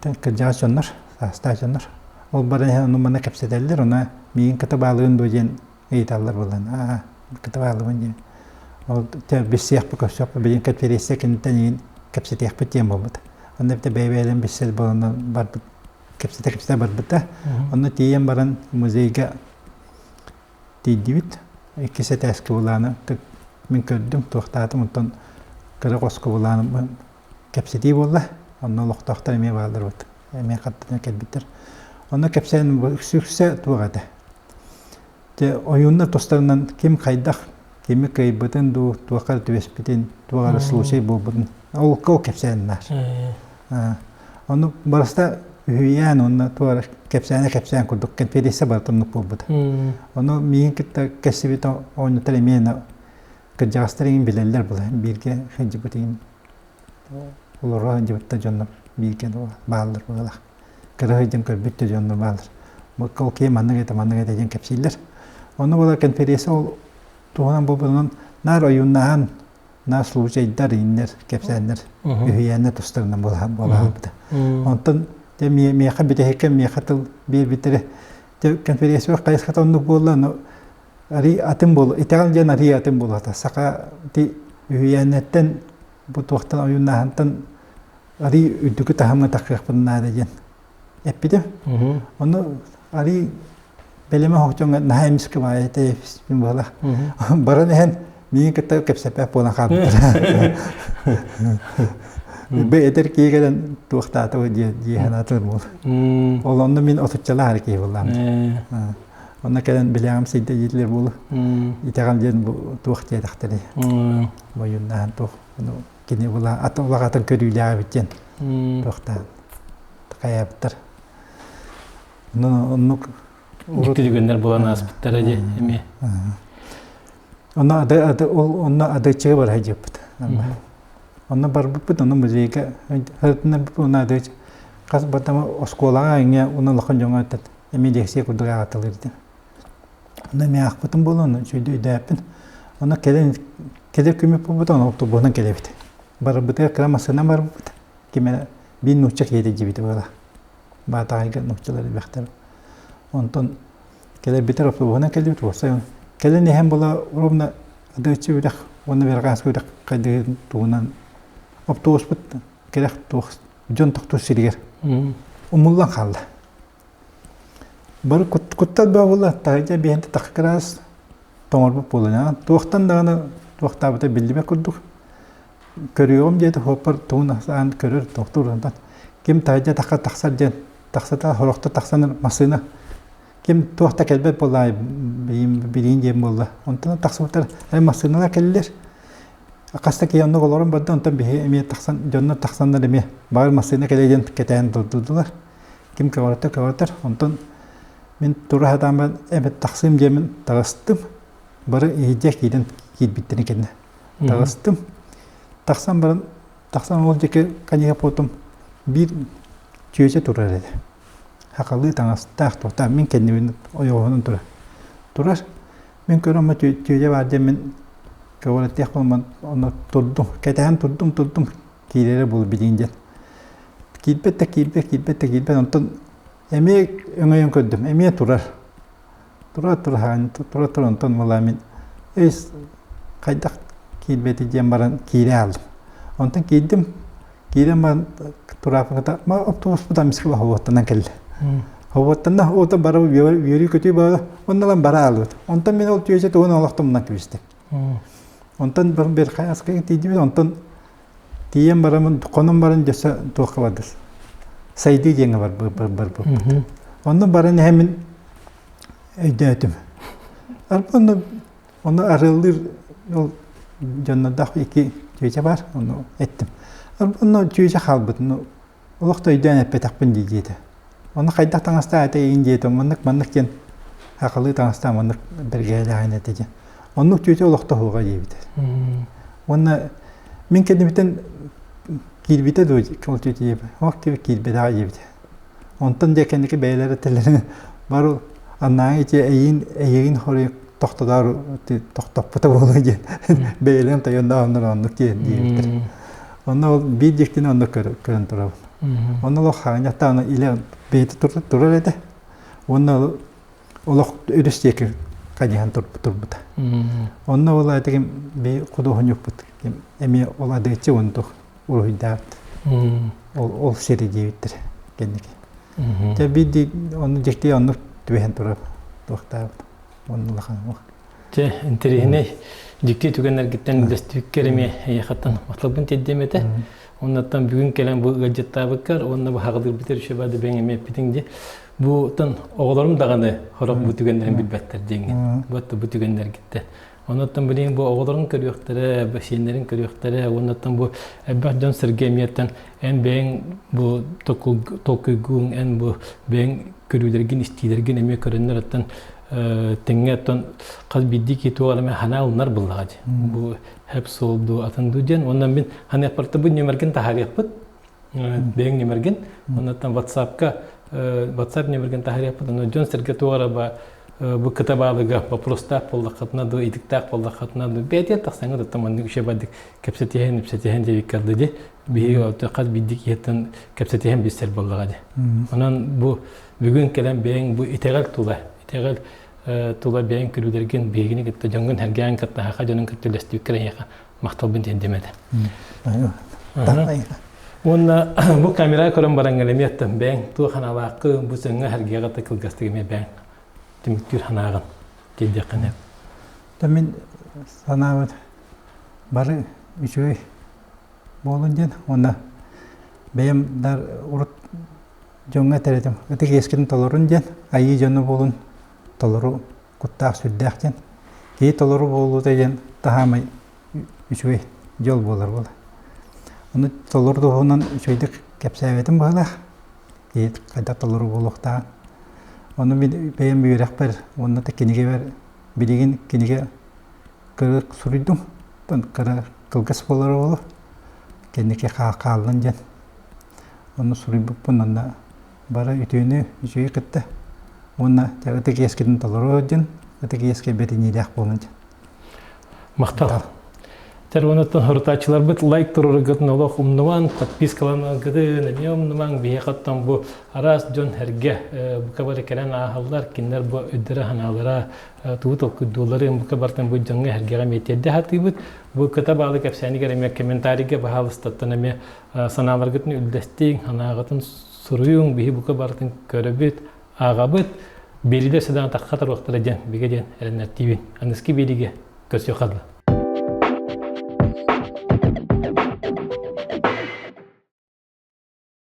Speaker 1: этэ. Кырдьаҕас дьоннор, саастаах дьоннор. Ол баран иһэн ону манна кэпсэтэллэр, онно миигин кытта баалыгын дуо диэн ыйыталлар буолан, аа кытта баалыбын диэн. Ол билсиэхпит, көрсүөхпүт, билигин конференция кэнниттэн иһин кэпсэтиэхпит диэн буолбут. Онно эбэтэр бэйэ-бэйэлэрин билсэр буолан барбыт кэпсэтэ-кэпсэтэ барбыта. Онно тиийэн баран музейга тиийдибит. Иккис этээскэ былааны мин көрдүм, туохтаатым, онтон кыра хоско былааным кэпсэтии буолла. Онно олохтоохтор эмиэ бааллар вот. Эмиэ хаттана кэлбиттэр. Онно кэпсээн үксэ туох этэ. Дьэ, ойууннар тустарынан ким хайдах кими кыайбытын дуу, туохха эрэ түбэспитин, туох эрэ случай буолбутун ол ол кэпсээннэр. Ону барыста үһүйээн уонна туох эрэ кэпсээнэ кэпсээн курдук конференция барыта оннук буолбута. Ону миигин кытта кэссибит оонньотор эмиэ кырдьаҕастар иҥин билэллэр була бииргэ сылдьыбыт иҥин олоро сылдьыбыт да дьоннор бииргэ бааллар быһыылаах. Кыра сылдьан көрбүт да дьоннор бааллар. Ол киһи маннык этэ, маннык этэ диэн кэпсииллэр. Онно буолар конференция ол туһунан буолбутунан наар ойууннаһан, наар случайдар, ииннэр, кэпсээннэр, үһүйээннэр тустарынан буолаабыта. Онтон дьэ миэхэ бүтэһиккэ миэхэ тыл биэрбиттэрэ дьэ конференция хайысхата оннук буолла, но арый атын буолла, итэҕэл диэн арый атын буолуота. Саха ти үһүйээннэртэн бу туохтан ойууннааһынтан арый үрдүкү таһымҥа тахсыахпын наада диэн эппитим. Ону арый бэлэмэ хоһчоҥҥо наһаа эмискэ баайа тэйэппин буола. Баран иһэн миигин кытта кэпсэппэт буолан хаалбыттар. Бу эдэр киһи кэлэн туохтаата дии дии санаатым буол. Ол онно мин отуччалаах киһи буоллаам. Онно кэлэн билэҕим сыйда дииллэр буолу. Итэҕэл диэн бу туох диэтэхтэрий. Бойуннаан туох кини була атын улаҕатын көрүүлээх эбит диэн туохтаан хайаабыттар. Оннук
Speaker 2: Дьикти түгэннэр буолан ааспыттара дии эмиэ.
Speaker 1: Онно ады ол онно адычыга бара сылдьыппыт. Онно барбыппыт, онно музейга сырытыннарбыппыт, онно адыч хас батама оскуолаҕа эҥэ уна улахан дьоҥҥо эмиэ лекция курдук ааҕаталыыр этим. Онно эмиэ аахпытым буолан, үчүгэйдик өйдөөппүн. Онно кэлэн кэлэр күммүт буолбута, онно автобуһунан кэлэбит. Барбытыгар кыра массыына барбыт. Ким эрэ биир нуучча киһитэ дьибитэ буола. Баатаҕайга нууччалар элбэхтэр. Онтон кэлэрбитэр автобуһунан кэлбит, уопсай. Кэлэн иһэн була ровно Адыаччы үрэх уонна Верхоянскай үрэх хайдыһын туһунан оптуобуспут кэрэх туох дьон тохтуур сиригэр умуллан хаалла. Бары куттал бөҕө буолла, таһырдьа биһэн тахкыраас тоҥорбут буолан, туохтан даҕаны туохтаабыта биллибэт курдук. Көрүөҕүм диэтэ суоппар тугун аан көрөр тохтуур онтон ким таһырдьа тахха тахсар диэн тахсата сорохтор тахсан массыына ким туох да кэлбэт буолла билиин диэн буолла. Онтон тахсыбыттар массыыналар кэллилэр. Хаста киһи оннук олорон барда, онтон биһи эмиэ тахсан, дьоннор тахсаннар эмиэ баҕар массыына кэлэ диэн кэтээн турдулар. Ким көҕүрэтэр көҕүрэтэр. Онтон мин тура сатаан эбэт тахсыым диэмин таҕыстым. Бары иһирдьэ киирэн киирбиттэрин кэннэ таҕыстым. Тахсан баран, тахсан ол диэки каниһа потом биир чүөчэ турар этэ. Хахалыы таҥастаах туохтаах мин кэннибин ойоҕоһунан турар. Турар. Мин көрөн түөдэ баар диэн мин көҕүрэтиэх буолан онно турдум. Кэтэһэн турдум, турдум. Киирэрэ бул билиин диэн. Киирбэт да киирбэт, киирбэт да киирбэт. Онтон эмиэ өҥөйөн көрдүм. Эмиэ турар. Тура тура тура тура онтон була мин өс хайдах киирбэти диэн баран киирэ аалым. Онтон киирдим. Киирэн баран турааппыта ма автобуспут эмискэ хоһуоттанан кэллэ. Хоһуоттанна ото бары үөрүү-көтүү бары оннолон бара аалбыт. Онтон мин ол түөсэ тугун олохтомунан кэбистим. Онтон бир хайаска тиийдибит, онтон тиийэн барамын хонон баран дьөссө туохха бардыс. Сайдыы диэҥҥэ барбыппыт. Онно баран иһэммин өйдөөтүм. Арба Ону арыаллыыр ол дьоннордоох икки чүөчэ баар, ону эттим. Онно чүөчэ хаалбыт, ну олох да өйдөөн эппэтэхпин дии диэтэ. Ону хайдах таҥастаах этэ игин диэтэ, маннык маннык диэн хахалыы таҥастаах маннык бэргэһэлээҕин этэ диэн. Оннук чүөчэ олохтоһуоҕа диэбитэ. Уонна мин кэннибиттэн киирбитэ дуо ол чүөчэ диэбит. Ох киирбэтэҕэ диэбитэ. Онтон дьэ кэнники бэйэлэрэ этэллэрин бары аннааҥы ити эйиин эйигин хоруй тохтотоор тохтоппута буолуо диэн бэйэлэрин тойоннооннор оннук диэн диэбиттэр. Онно ол биир дьиктини онно көрөн турабын. Онно олох хаанньахтаана илэ бэйэтэ турар этэ. Уонна олох өрүс диэки хайыһан турбута. Онно ол этигим би худуоһунньукпут эмиэ ол адыаччы онтук уруһуйдаабыт. Ол ол сири диэбиттэр кэнники. Дьэ биир онну дьикти оннук түбэһэн турар туохтаабыт. Онну улахан
Speaker 2: Дьэ, интэриэһинэй дьикти түгэннэргиттэн үллэстибиккэр эмиэ эйиэхэттэн махталбын тиэрдиэм этэ. Оннуттан бүгүн кэлэн бу ыалдьыттаабыккар уонна бу хаҕылыырбытыгар үчүгэй баады бэйэҥ эмиэ эппитиҥ дии. Бу тон оҕолорум даҕаны сорох бу түгэннэрин билбэттэр диэҥҥин. Бу бу түгэннэргиттэн. Онуттан билигин бу оҕолорун көрүөхтэрэ, бу сиэннэрин көрүөхтэрэ, уоннаттан бу элбэх дьон сэргэ эмиэттэн эн бэйэҥ бу толкуйгуҥ, эн бу бэйэҥ көрүүлэргин, истиилэргин эмиэ көрөннөр оттон тэҥҥэ оттон хас биирдии киһи туох эмэ санаа ылынар буоллаҕа дии. Бу хэп суол дуу, атын дуу диэн. Уонна мин ханыахпарта бу нүөмэргин таһаарыахпыт. Бэйэҥ нүөмэргин. Оннуттан WhatsApp-ка WhatsApp нүөмэргин таһаарыахпыт. Онно дьон-сэргэ туох эрэ ба бу кыта баалыга вопростаах буоллаххытына дуу, итиктээх буоллаххытына дуу, бэйэтигэр тахсаҥҥыт оттон маннык үчүгэй кэпсэтиһэн, ипсэтиһэн диэбиккэ дии. Биһиги хас биирдии киһиттэн кэпсэтиһэн билсэр буоллаҕа дии. Онон бу бүгүн кэлэн бэйэҥ бу итэҕэл тула, итэҕэл тула бэйэҥ көрүүлэргин биһигини кытта дьоҥҥун сэргээн кытта саха дьонун кытта үлэстибиккэр эйиэхэ махталбын тиэрдиэм этэ. Уонна бу камера көрөн баран эмиэ аттан бэйэҥ туох санаалааххын бу сыҥҥа сэргэҕэ да кылгастык эмиэ бэйэҥ түмүктүүр санааҕын тиэрдиэххин
Speaker 1: сөп. Мин санаабыт бары үчүгэй буолун диэн уонна бэйэм да урут дьоҥҥо этэр этим ытык иэскитин толорун диэн айыы дьоно буолун толору куттаах сүрдээх диэн киһи толору буолуута диэн таһаамай үчүгэй дьол буолар буола ону толору туһунан үчүгэйдик кэпсээбэтим быһыылаах киһи хайдах толору буолуохтааҕын ону мин бэйэм үөрэхпэр уонна да кинигэбэр билигин кинигэ кыра суруйдум кыра кылгас буолара буолуо кэнники хааллын диэн Онно суруйбуппун онно бары үтүөнү үчүгэйи кытта уонна ытык иэскитин толоруо диэн ытык иэскэ бэриниилээх буолун диэн.
Speaker 2: Махтал. Тервонаттан хорутааччыларбыт лайк туруораргытын олох умнумаҥ, подпискаланаргытын эмиэ умнумаҥ. Биһиэхэ оттон бу араас дьон эргэ бука бары кэлэн ааһаллар, кинилэр бу өйдөрө-санаалара тугу толкуйдуулларын бука барытын бу дьоҥҥо эргэҕэ эмиэ тиэрдэ сатыыбыт. Бу кыта баалы кэпсээнигэр эмиэ комментарийга баһаалыстаттан эмиэ санааларгытын үллэстиҥ, санааҕытын суруйуҥ, биһи бука барытын көрөбүт, ааҕабыт. Биэриилэр седан тахха таруохтара диэн бигэ диэн эрэннэртиибин. Аныски биэриигэ көрсүөххэ дылы.